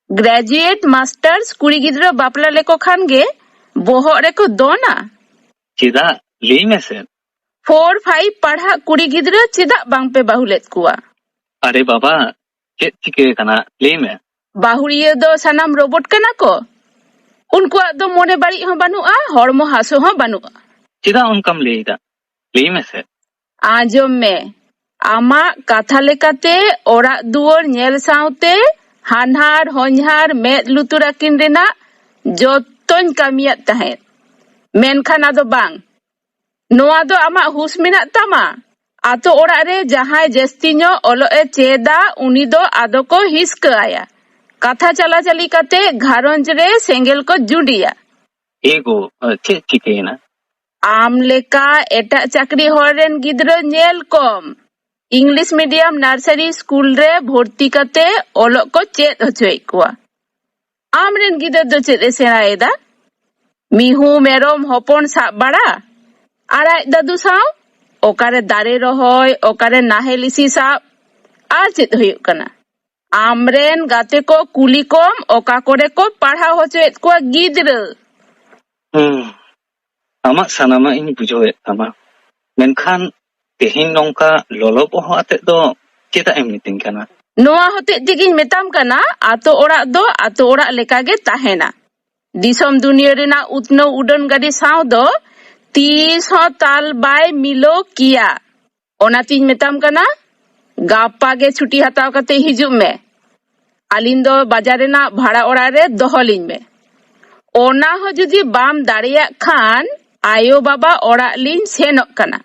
ᱜᱨᱮᱡᱩᱭᱮᱴ, ᱢᱟᱥᱴᱟᱨᱥ ᱠᱩᱲᱤ ᱜᱤᱫᱽᱨᱟᱹ ᱵᱟᱯᱞᱟ ᱞᱮᱠᱚ ᱠᱷᱟᱱ ᱜᱮ ᱵᱚᱦᱚᱜ ᱨᱮᱠᱚ ᱫᱚᱱᱟ᱾ ᱪᱮᱫᱟᱜ? ᱞᱟᱹᱭ ᱢᱮᱥᱮ᱾ ᱯᱷᱳᱨ ᱯᱷᱟᱭᱤᱵᱷ ᱯᱟᱲᱦᱟᱜ ᱠᱩᱲᱤ ᱜᱤᱫᱽᱨᱟᱹ ᱪᱮᱫᱟᱜ ᱵᱟᱝᱯᱮ ᱵᱟᱹᱦᱩ ᱞᱮᱫ ᱠᱚᱣᱟ? ᱟᱨᱮ ᱵᱟᱵᱟ, ᱪᱮᱫ ᱪᱤᱠᱟᱹ ᱟᱠᱟᱱᱟ? ᱞᱟᱹᱭ ᱢᱮ᱾ ᱵᱟᱹᱦᱩᱲᱤᱭᱟᱹ ᱫᱚ ᱥᱟᱱᱟᱢ ᱨᱳᱵᱳᱴ ᱠᱟᱱᱟ ᱠᱚ᱾ ᱩᱱᱠᱩᱣᱟᱜ ᱫᱚ ᱢᱚᱱᱮ ᱵᱟᱹᱲᱤᱡ ᱦᱚᱸ ᱵᱟᱹᱱᱩᱜᱼᱟ, ᱦᱚᱲᱢᱚ ᱦᱟᱹᱥᱩ ᱦᱚᱸ ᱵᱟᱹᱱᱩᱜᱼᱟ᱾ ᱪᱮᱫᱟᱜ ᱚᱱᱠᱟᱢ ᱞᱟᱹᱭ ᱮᱫᱟ? ᱞᱟᱹᱭ ᱢᱮᱥᱮ᱾ ᱟᱸᱡᱚᱢ ᱢᱮ, ᱟᱢᱟᱜ ᱠᱟᱛᱷᱟ ᱞᱮᱠᱟᱛᱮ ᱚᱲᱟᱜ ᱫᱩᱣᱟᱹᱨ ᱧᱮᱞ ᱥᱟᱶᱛᱮ ᱦᱟᱱᱦᱟᱨ ᱦᱚᱧᱦᱟᱨ ᱢᱮᱫ ᱞᱩᱛᱩᱨ ᱟᱹᱠᱤᱱ ᱨᱮᱱᱟᱜ ᱡᱚᱛᱚᱧ ᱠᱟᱹᱢᱤᱭᱟᱫ ᱛᱟᱦᱮᱸᱫ᱾ ᱢᱮᱱᱠᱷᱟᱱ ᱟᱫᱚ ᱵᱟᱝ᱾ ᱱᱚᱣᱟ ᱫᱚ ᱟᱢᱟᱜ ᱦᱩᱥ ᱢᱮᱱᱟᱜ ᱛᱟᱢᱟ? ᱟᱛᱳ ᱚᱲᱟᱜ ᱨᱮ ᱡᱟᱦᱟᱸᱭ ᱡᱟᱹᱥᱛᱤ ᱧᱚᱜ ᱚᱞᱚᱜ ᱮ ᱪᱮᱫᱟ, ᱩᱱᱤ ᱫᱚ ᱟᱫᱚ ᱠᱚ ᱦᱤᱥᱠᱟᱹ ᱟᱭᱟ᱾ ᱠᱟᱛᱷᱟ ᱪᱟᱞᱟᱪᱟᱞᱤ ᱠᱟᱛᱮ ᱜᱷᱟᱨᱚᱸᱡᱽ ᱨᱮ ᱥᱮᱸᱜᱮᱞ ᱠᱚ ᱡᱩᱸᱰᱤᱭᱟ᱾ ᱮ ᱜᱳ, ᱪᱮᱫ ᱪᱤᱠᱟᱹᱭᱮᱱᱟ? ᱟᱢ ᱞᱮᱠᱟ ᱮᱴᱟᱜ ᱪᱟᱹᱠᱨᱤ ᱦᱚᱲ ᱨᱮᱱ ᱜᱤᱫᱽᱨᱟᱹ ᱧᱮᱞ ᱠᱚᱢ᱾ ᱤᱝᱞᱤᱥ ᱢᱤᱰᱤᱭᱟᱢ ᱱᱟᱨᱥᱟᱨᱤ ᱥᱠᱩᱞ ᱨᱮ ᱵᱷᱚᱨᱛᱤ ᱠᱟᱛᱮ ᱚᱞᱚᱜ ᱠᱚ ᱪᱮᱫ ᱦᱚᱪᱚᱭᱮᱫ ᱠᱚᱣᱟ᱾ ᱟᱢ ᱨᱮᱱ ᱜᱤᱫᱟᱹᱨ ᱫᱚ ᱪᱮᱫ ᱮ ᱥᱮᱬᱟᱭᱮᱫᱟ? ᱢᱤᱦᱩ ᱢᱮᱨᱚᱢ ᱦᱚᱯᱚᱱ ᱥᱟᱵ ᱵᱟᱲᱟ ᱟᱨ ᱟᱡ ᱫᱟᱫᱩ ᱥᱟᱶ ᱚᱠᱟᱨᱮ ᱫᱟᱨᱮ ᱨᱚᱦᱚᱭ, ᱚᱠᱟᱨᱮ ᱱᱟᱦᱮᱞ ᱤᱥᱤ ᱥᱟᱵ, ᱟᱨ ᱪᱮᱫ ᱦᱩᱭᱩᱜ ᱠᱟᱱᱟ? ᱟᱢᱨᱮᱱ ᱜᱟᱛᱮ ᱠᱚ ᱠᱩᱞᱤ ᱠᱚᱢ ᱚᱠᱟ ᱠᱚᱨᱮ ᱠᱚ ᱯᱟᱲᱦᱟᱣ ᱦᱚᱪᱚᱭᱮᱫ ᱠᱚᱣᱟ ᱜᱤᱫᱽᱨᱟᱹ᱾ ᱦᱩᱸ, ᱟᱢᱟᱜ ᱥᱟᱱᱟᱢᱟᱜ ᱤᱧ ᱵᱩᱡᱷᱟᱹᱣᱮᱫ ᱛᱟᱢᱟ, ᱢᱮᱱᱠᱷᱟᱱ ᱛᱮᱦᱮᱧ ᱱᱚᱝᱠᱟ ᱞᱚᱞᱚ ᱵᱚᱦᱚᱜ ᱟᱛᱮᱫ ᱫᱚ ᱪᱮᱫᱟᱜ ᱮᱢ ᱢᱤᱛᱟᱹᱧ ᱠᱟᱱᱟ? ᱱᱚᱣᱟ ᱦᱚᱛᱮᱡ ᱛᱮᱜᱤᱧ ᱢᱮᱛᱟᱢ ᱠᱟᱱᱟ, ᱟᱛᱳ ᱚᱲᱟᱜ ᱫᱚ ᱟᱛᱳ ᱚᱲᱟᱜ ᱞᱮᱠᱟᱜᱮ ᱛᱟᱦᱮᱱᱟ᱾ ᱫᱤᱥᱚᱢ ᱫᱩᱱᱤᱭᱟᱹ ᱨᱮᱱᱟᱜ ᱩᱛᱱᱟᱹᱣ ᱩᱰᱟᱹᱱ ᱜᱟᱹᱰᱤ ᱥᱟᱶ ᱫᱚ ᱛᱤᱥ ᱦᱚᱸ ᱛᱟᱞ ᱵᱟᱭ ᱢᱤᱞᱟᱹᱣ ᱠᱮᱭᱟ᱾ ᱚᱱᱟᱛᱤᱧ ᱢᱮᱛᱟᱢ ᱠᱟᱱᱟ, ᱜᱟᱯᱟ ᱜᱮ ᱪᱷᱩᱴᱤ ᱦᱟᱛᱟᱣ ᱠᱟᱛᱮ ᱦᱤᱡᱩᱜ ᱢᱮ᱾ ᱟᱹᱞᱤᱧ ᱫᱚ ᱵᱟᱡᱟᱨ ᱨᱮᱱᱟᱜ ᱵᱷᱟᱲᱟ ᱚᱲᱟᱜ ᱨᱮ ᱫᱚᱦᱚ ᱞᱤᱧ ᱢᱮ᱾ ᱚᱱᱟ ᱦᱚᱸ ᱡᱩᱫᱤ ᱵᱟᱢ ᱫᱟᱲᱮᱭᱟᱜ ᱠᱷᱟᱱ, ᱟᱭᱳ ᱵᱟᱵᱟ ᱚᱲᱟᱜ ᱞᱤᱧ ᱥᱮᱱᱚᱜ ᱠᱟᱱᱟ᱾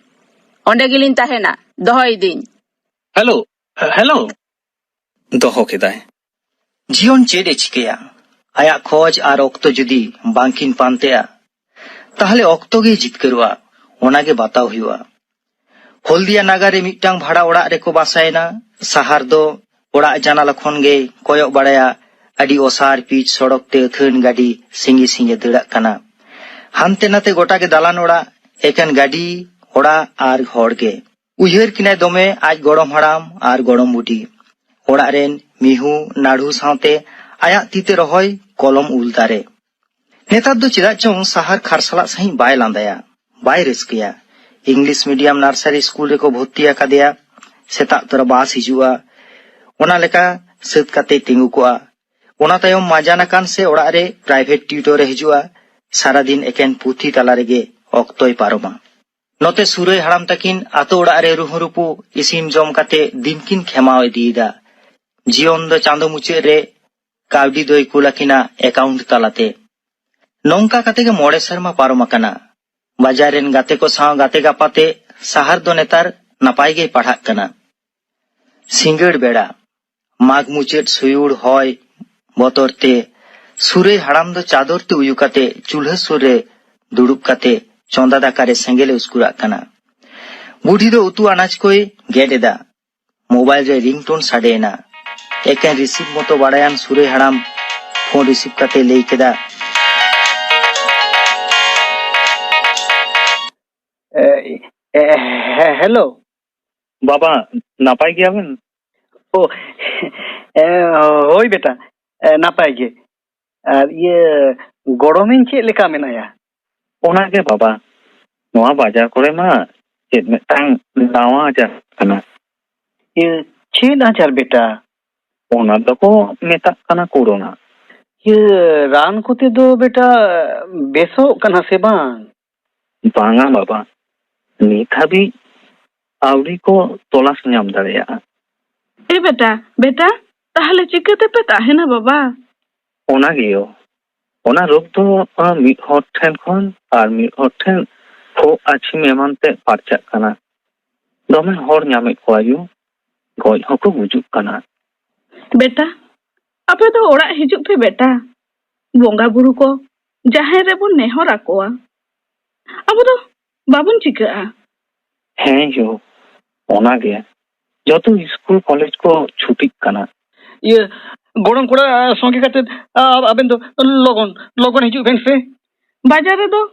ᱚᱸᱰᱮ ᱜᱮᱞᱤᱧ ᱛᱟᱦᱮᱱᱟ᱾ ᱫᱚᱦᱚᱭᱮᱫᱟᱹᱧ᱾ Hello, hello. ᱫᱚᱦᱚ ᱠᱮᱫᱟᱭ᱾ ᱡᱤᱭᱚᱱ ᱪᱮᱫ ᱮ ᱪᱤᱠᱟᱹᱭᱟ? ᱟᱭᱟᱜ ᱠᱷᱚᱡᱽ ᱟᱨ ᱚᱠᱛᱚ ᱡᱩᱫᱤ ᱵᱟᱝᱠᱤᱱ ᱯᱟᱱᱛᱮᱭᱟ, ᱛᱟᱦᱞᱮ ᱚᱠᱛᱚ ᱜᱮᱭ ᱡᱤᱛᱠᱟᱹᱨᱚᱜᱼᱟ᱾ ᱚᱱᱟ ᱜᱮ ᱵᱟᱛᱟᱣ ᱦᱩᱭᱩᱜᱼᱟ᱾ ᱦᱚᱞᱫᱤᱭᱟ ᱱᱟᱜᱟᱨ ᱨᱮ ᱢᱤᱫᱴᱟᱝ ᱵᱷᱟᱲᱟ ᱚᱲᱟᱜ ᱨᱮᱠᱚ ᱵᱟᱥᱟᱭᱮᱱᱟ᱾ ᱥᱟᱦᱟᱨ ᱫᱚ ᱚᱲᱟᱜ ᱡᱟᱱᱟᱞᱟ ᱠᱷᱚᱱ ᱜᱮᱭ ᱠᱚᱭᱚᱜ ᱵᱟᱲᱟᱭᱟ᱾ ᱟᱹᱰᱤ ᱚᱥᱟᱨ ᱯᱤᱪ ᱥᱚᱲᱚᱠ ᱛᱮ ᱟᱹᱛᱷᱟᱹᱱ ᱜᱟᱹᱰᱤ ᱥᱤᱸᱜᱮ ᱥᱤᱸᱜᱮ ᱫᱟᱹᱲᱟᱜ ᱠᱟᱱᱟ᱾ ᱦᱟᱱᱛᱮ ᱱᱟᱛᱮ ᱜᱚᱴᱟ ᱜᱮ ᱫᱟᱞᱟᱱ ᱚᱲᱟᱜ, ᱮᱠᱮᱱ ᱜᱟᱹᱰᱤ, ᱚᱲᱟᱜ ᱟᱨ ᱦᱚᱲ ᱜᱮ᱾ ᱩᱭᱦᱟᱹᱨ ᱠᱤᱱᱟᱭ ᱫᱚᱢᱮ ᱟᱡ ᱜᱚᱲᱚᱢ ᱦᱟᱲᱟᱢ ᱟᱨ ᱜᱚᱲᱚᱢ ᱵᱩᱰᱷᱤ᱾ ᱚᱲᱟᱜ ᱨᱮᱱ ᱢᱤᱦᱩ, ᱱᱟᱲᱦᱩ ᱥᱟᱶᱛᱮ ᱟᱭᱟᱜ ᱛᱤᱛᱮ ᱨᱚᱦᱚᱭ ᱠᱚᱞᱚᱢ ᱩᱞ ᱫᱟᱨᱮ᱾ ᱱᱮᱛᱟᱨ ᱫᱚ ᱪᱮᱫᱟᱜ ᱪᱚᱝ ᱥᱟᱦᱟᱨ ᱠᱷᱟᱨᱥᱟᱞᱟᱜ ᱥᱟᱺᱦᱤᱡ ᱵᱟᱭ ᱞᱟᱸᱫᱟᱭᱟ, ᱵᱟᱭ ᱨᱟᱹᱥᱠᱟᱹᱭᱟ᱾ ᱤᱝᱞᱤᱥ ᱢᱤᱰᱤᱭᱟᱢ ᱱᱟᱨᱥᱟᱨᱤ ᱥᱠᱩᱞ ᱨᱮᱠᱚ ᱵᱷᱚᱨᱛᱤ ᱟᱠᱟᱫᱮᱭᱟ᱾ ᱥᱮᱛᱟᱜ ᱛᱚᱨᱟ ᱵᱟᱥ ᱦᱤᱡᱩᱜᱼᱟ, ᱚᱱᱟ ᱞᱮᱠᱟ ᱥᱟᱹᱛ ᱠᱟᱛᱮᱭ ᱛᱤᱸᱜᱩ ᱠᱚᱜᱼᱟ᱾ ᱚᱱᱟ ᱛᱟᱭᱚᱢ ᱢᱟᱡᱟᱱ ᱟᱠᱟᱱ ᱥᱮ ᱚᱲᱟᱜ ᱨᱮ ᱯᱨᱟᱭᱵᱷᱮᱴ ᱴᱤᱭᱩᱴᱚᱨ ᱮ ᱦᱤᱡᱩᱜᱼᱟ᱾ ᱥᱟᱨᱟᱫᱤᱱ ᱮᱠᱮᱱ ᱯᱩᱛᱷᱤ ᱛᱟᱞᱟ ᱨᱮᱜᱮ ᱚᱠᱛᱚᱭ ᱯᱟᱨᱚᱢᱟ᱾ ᱱᱚᱛᱮ ᱥᱩᱨᱟᱹᱭ ᱦᱟᱲᱟᱢ ᱛᱟᱹᱠᱤᱱ ᱟᱛᱳ ᱚᱲᱟᱜ ᱨᱮ ᱨᱩᱦᱩ ᱨᱩᱯᱩ ᱤᱥᱤᱱ ᱡᱚᱢ ᱠᱟᱛᱮ ᱫᱤᱱ ᱠᱤᱱ ᱠᱷᱮᱢᱟᱣ ᱤᱫᱤᱭᱮᱫᱟ᱾ ᱡᱤᱭᱚᱱ ᱫᱚ ᱪᱟᱸᱫᱚ ᱢᱩᱪᱟᱹᱫ ᱨᱮ ᱠᱟᱹᱣᱰᱤ ᱫᱚᱭ ᱠᱩᱞ ᱟᱹᱠᱤᱱᱟ ᱮᱠᱟᱣᱩᱱᱴ ᱛᱟᱞᱟᱛᱮ᱾ ᱱᱚᱝᱠᱟ ᱠᱟᱛᱮ ᱜᱮ ᱢᱚᱬᱮ ᱥᱮᱨᱢᱟ ᱯᱟᱨᱚᱢ ᱟᱠᱟᱱᱟ᱾ ᱵᱟᱡᱟᱨ ᱨᱮᱱ ᱜᱟᱛᱮ ᱠᱚ ᱥᱟᱶ ᱜᱟᱛᱮ ᱜᱟᱯᱟᱛᱮ ᱥᱟᱦᱟᱨ ᱫᱚ ᱱᱮᱛᱟᱨ ᱱᱟᱯᱟᱭ ᱜᱮᱭ ᱯᱟᱲᱦᱟᱜ ᱠᱟᱱᱟ᱾ ᱥᱤᱸᱜᱟᱹᱲ ᱵᱮᱲᱟ ᱢᱟᱜᱽ ᱢᱩᱪᱟᱹᱫ ᱥᱩᱭᱩᱲ ᱦᱚᱭ ᱵᱚᱛᱚᱨ ᱛᱮ ᱥᱩᱨᱟᱹᱭ ᱦᱟᱲᱟᱢ ᱫᱚ ᱪᱟᱫᱚᱨ ᱛᱮ ᱩᱭᱩ ᱠᱟᱛᱮ ᱪᱩᱞᱦᱟᱹ ᱥᱩᱨ ᱨᱮ ᱫᱩᱲᱩᱵ ᱠᱟᱛᱮ ᱪᱚᱸᱫᱟ ᱫᱟᱠᱟ ᱨᱮ ᱥᱮᱸᱜᱮᱞ ᱮ ᱩᱥᱠᱩᱨᱟᱜ ᱠᱟᱱᱟ᱾ ᱵᱩᱰᱷᱤ ᱫᱚ ᱩᱛᱩ ᱟᱱᱟᱡ ᱠᱚᱭ ᱜᱮᱫ ᱮᱫᱟ᱾ ᱢᱳᱵᱟᱭᱤᱞ ᱨᱮ ᱨᱤᱝᱴᱳᱱ ᱥᱟᱰᱮᱭᱮᱱᱟ᱾ ᱮᱠᱮᱱ ᱨᱤᱥᱤᱵᱷ ᱢᱚᱛᱚ ᱵᱟᱲᱟᱭᱟᱱ ᱥᱩᱨᱟᱹᱭ ᱦᱟᱲᱟᱢ ᱯᱷᱳᱱ ᱨᱤᱥᱤᱵᱷ ᱠᱟᱛᱮ ᱞᱟᱹᱭ ᱠᱮᱫᱟ᱾ ᱮ, ᱮ, ᱦᱮ-, ᱦᱮᱞᱳ᱾ ᱵᱟᱵᱟ, ᱱᱟᱯᱟᱭ ᱜᱮᱭᱟᱵᱮᱱ? ᱳ, ᱮ, ᱦᱳᱭ ᱵᱮᱴᱟ, ᱮ, ᱱᱟᱯᱟᱭ ᱜᱮ᱾ ᱟᱨ ᱤᱭᱟᱹ, ᱜᱚᱲᱚᱢᱤᱧ ᱪᱮᱫ ᱞᱮᱠᱟ ᱢᱮᱱᱟᱭᱟ? ᱚᱱᱟᱜᱮ ᱵᱟᱵᱟ, ᱱᱚᱣᱟ ᱵᱟᱡᱟᱨ ᱠᱚᱨᱮ ᱢᱟ ᱪᱮᱫ ᱢᱤᱫᱴᱟᱝ ᱱᱟᱣᱟ ᱟᱡᱟᱨ ᱠᱟᱱᱟ᱾ ᱤᱭᱟᱹ, ᱪᱮᱫ ᱟᱡᱟᱨ ᱵᱮᱴᱟ? ᱚᱱᱟ ᱫᱚᱠᱚ ᱢᱮᱛᱟᱜ ᱠᱟᱱᱟ ᱠᱳᱨᱳᱱᱟ᱾ ᱤᱭᱟᱹ, ᱨᱟᱱ ᱠᱚᱛᱮ ᱫᱚ ᱵᱮᱴᱟ ᱵᱮᱥᱚᱜ ᱠᱟᱱᱟ ᱥᱮ ᱵᱟᱝ? ᱵᱟᱝᱟ ᱵᱟᱵᱟ, ᱱᱤᱛ ᱦᱟᱹᱵᱤᱡ ᱟᱹᱣᱨᱤ ᱠᱚ ᱛᱚᱞᱟᱥ ᱧᱟᱢ ᱫᱟᱲᱮᱭᱟᱜᱼᱟ᱾ ᱮ ᱵᱮᱴᱟ, ᱵᱮᱴᱟ, ᱛᱟᱦᱞᱮ ᱪᱤᱠᱟᱹ ᱛᱮᱯᱮ ᱛᱟᱦᱮᱱᱟ ᱵᱟᱵᱟ? ᱚᱱᱟ ᱜᱮᱭᱚ, ᱚᱱᱟ ᱨᱳᱜᱽ ᱫᱚ, ᱟ, ᱢᱤᱫ ᱦᱚᱲ ᱴᱷᱮᱱ ᱠᱷᱚᱱ ᱟᱨ ᱢᱤᱫ ᱦᱚᱲ ᱴᱷᱮᱱ ᱠᱷᱳᱜ ᱟᱹᱪᱷᱤᱢ ᱮᱢᱟᱱ ᱛᱮ ᱯᱟᱨᱪᱟᱜ ᱠᱟᱱᱟ᱾ ᱫᱚᱢᱮ ᱦᱚᱲ ᱧᱟᱢᱮᱫ ᱠᱚᱣᱟ ᱭᱩ, ᱜᱚᱡ ᱦᱚᱸᱠᱚ ᱜᱩᱡᱩᱜ ᱠᱟᱱᱟ᱾ ᱵᱮᱴᱟ, ᱟᱯᱮ ᱫᱚ ᱚᱲᱟᱜ ᱦᱤᱡᱩᱜ ᱯᱮ ᱵᱮᱴᱟ, ᱵᱚᱸᱜᱟ ᱵᱩᱨᱩ ᱠᱚ ᱡᱟᱦᱮᱨ ᱨᱮᱵᱚᱱ ᱱᱮᱦᱚᱨ ᱟᱠᱚᱣᱟ, ᱟᱵᱚ ᱫᱚ ᱵᱟᱵᱚᱱ ᱪᱤᱠᱟᱹᱜᱼᱟ᱾ ᱦᱮᱸ ᱭᱳ, ᱚᱱᱟᱜᱮ᱾ ᱡᱚᱛᱚ ᱥᱠᱩᱞ ᱠᱚᱞᱮᱡᱽ ᱠᱚ ᱪᱷᱩᱴᱤᱜ ᱠᱟᱱᱟ᱾ ᱤᱭᱟᱹ, ᱜᱚᱲᱚᱢ ᱠᱚᱲᱟ ᱥᱚᱸᱜᱮ ᱠᱟᱛᱮ, ᱟ, ᱟᱵᱮᱱ ᱫᱚ ᱞᱚᱜᱚᱱ, ᱞᱚᱜᱚᱱ ᱦᱤᱡᱩᱜ ᱵᱮᱱ ᱥᱮ᱾ ᱵᱟᱡᱟᱨ ᱨᱮᱫᱚ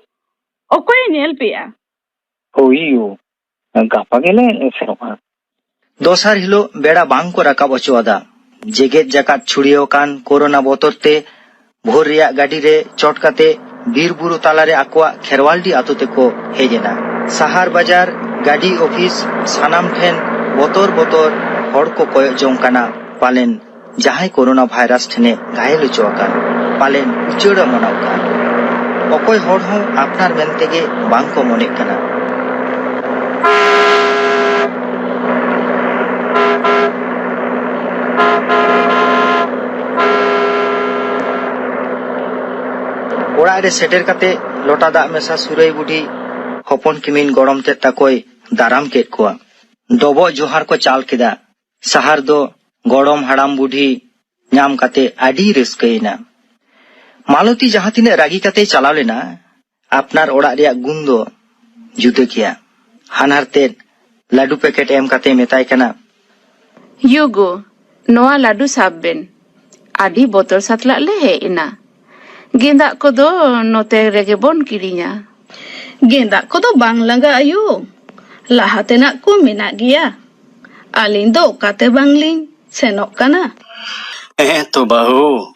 ᱚᱠᱚᱭᱮ ᱧᱮᱞ ᱯᱮᱭᱟ? ᱦᱳᱭ ᱭᱳ, ᱜᱟᱯᱟ ᱜᱮᱞᱮ ᱥᱮᱱᱚᱜᱼᱟ᱾ ᱫᱚᱥᱟᱨ ᱦᱤᱞᱳᱜ ᱵᱮᱲᱟ ᱵᱟᱝ ᱠᱚ ᱨᱟᱠᱟᱵ ᱦᱚᱪᱚ ᱟᱫᱟ᱾ ᱡᱮᱜᱮᱛ ᱡᱟᱠᱟᱛ ᱪᱷᱩᱲᱭᱟᱹᱣ ᱟᱠᱟᱱ ᱠᱳᱨᱳᱱᱟ ᱵᱚᱛᱚᱨ ᱛᱮ ᱵᱷᱳᱨ ᱨᱮᱭᱟᱜ ᱜᱟᱹᱰᱤ ᱨᱮ ᱪᱚᱴ ᱠᱟᱛᱮ ᱵᱤᱨ ᱵᱩᱨᱩ ᱛᱟᱞᱟᱨᱮ ᱟᱠᱚᱣᱟᱜ ᱠᱷᱮᱨᱣᱟᱞᱰᱤ ᱟᱛᱳ ᱛᱮᱠᱚ ᱦᱮᱡ ᱮᱱᱟ᱾ ᱥᱟᱦᱟᱨ ᱵᱟᱡᱟᱨ, ᱜᱟᱹᱰᱤ ᱚᱯᱷᱤᱥ, ᱥᱟᱱᱟᱢ ᱴᱷᱮᱱ ᱵᱚᱛᱚᱨ ᱵᱚᱛᱚᱨ ᱦᱚᱲ ᱠᱚ ᱠᱚᱭᱚᱜ ᱡᱚᱝ ᱠᱟᱱᱟ᱾ ᱯᱟᱞᱮᱱ ᱡᱟᱦᱟᱸᱭ ᱠᱳᱨᱳᱱᱟ ᱵᱷᱟᱭᱨᱟᱥ ᱴᱷᱮᱱᱮ ᱜᱷᱟᱭᱮᱞ ᱦᱚᱪᱚ ᱟᱠᱟᱱ, ᱯᱟᱞᱮᱱ ᱩᱪᱟᱹᱲ ᱮ ᱢᱚᱱᱟᱣ ᱠᱟᱱ᱾ ᱚᱠᱚᱭ ᱦᱚᱲ ᱦᱚᱸ ᱟᱯᱱᱟᱨ ᱢᱮᱱᱛᱮᱜᱮ ᱵᱟᱝ ᱠᱚ ᱢᱚᱱᱮᱜ ᱠᱟᱱᱟ᱾ ᱚᱲᱟᱜ ᱨᱮ ᱥᱮᱴᱮᱨ ᱠᱟᱛᱮ ᱞᱚᱴᱟ ᱫᱟᱜ ᱢᱮᱥᱟ ᱥᱩᱨᱟᱹᱭ ᱵᱩᱰᱷᱤ ᱦᱚᱯᱚᱱ ᱠᱤᱢᱤᱱ ᱜᱚᱲᱚᱢ ᱛᱮᱫ ᱛᱟᱠᱚᱭ ᱫᱟᱨᱟᱢ ᱠᱮᱫ ᱠᱚᱣᱟ᱾ ᱰᱚᱵᱚᱜ ᱡᱚᱦᱟᱨ ᱠᱚ ᱪᱟᱞ ᱠᱮᱫᱟ᱾ ᱥᱟᱦᱟᱨ ᱫᱚ ᱜᱚᱲᱚᱢ ᱦᱟᱲᱟᱢ ᱵᱩᱰᱷᱤ ᱧᱟᱢ ᱠᱟᱛᱮ ᱟᱹᱰᱤ ᱨᱟᱹᱥᱠᱟᱹᱭᱮᱱᱟ᱾ ᱢᱟᱞᱚᱛᱤ ᱡᱟᱦᱟᱸ ᱛᱤᱱᱟᱹᱜ ᱨᱟᱹᱜᱤ ᱠᱟᱛᱮ ᱪᱟᱞᱟᱣ ᱞᱮᱱᱟ, ᱟᱯᱱᱟᱨ ᱚᱲᱟᱜ ᱨᱮᱭᱟᱜ ᱜᱩᱱ ᱫᱚ ᱡᱩᱫᱟᱹ ᱜᱮᱭᱟ᱾ ᱦᱟᱱᱦᱟᱨ ᱛᱮᱫ ᱞᱟᱹᱰᱩ ᱯᱮᱠᱮᱴ ᱮᱢ ᱠᱟᱛᱮ ᱢᱮᱛᱟᱭ ᱠᱟᱱᱟ, "ᱭᱩ ᱜᱳ, ᱱᱚᱣᱟ ᱞᱟᱹᱰᱩ ᱥᱟᱵ ᱵᱮᱱ᱾ ᱟᱹᱰᱤ ᱵᱚᱛᱚᱨ ᱥᱟᱛᱞᱟᱜ ᱞᱮ ᱦᱮᱡ ᱮᱱᱟ᱾ ᱜᱮᱸᱫᱟᱜ ᱠᱚᱫᱚ ᱱᱚᱛᱮ ᱨᱮᱜᱮ ᱵᱚᱱ ᱠᱤᱨᱤᱧᱟ᱾" "ᱜᱮᱸᱫᱟᱜ ᱠᱚᱫᱚ ᱵᱟᱝ ᱞᱟᱜᱟᱜ ᱟᱭᱳ, ᱞᱟᱦᱟ ᱛᱮᱱᱟᱜ ᱠᱚ ᱢᱮᱱᱟᱜ ᱜᱮᱭᱟ᱾ ᱟᱹᱞᱤᱧ ᱫᱚ ᱚᱠᱟᱛᱮ ᱵᱟᱝᱞᱤᱧ ᱥᱮᱱᱚᱜ ᱠᱟᱱᱟ?" ᱦᱮᱸ ᱛᱚ ᱵᱟᱹᱦᱩ,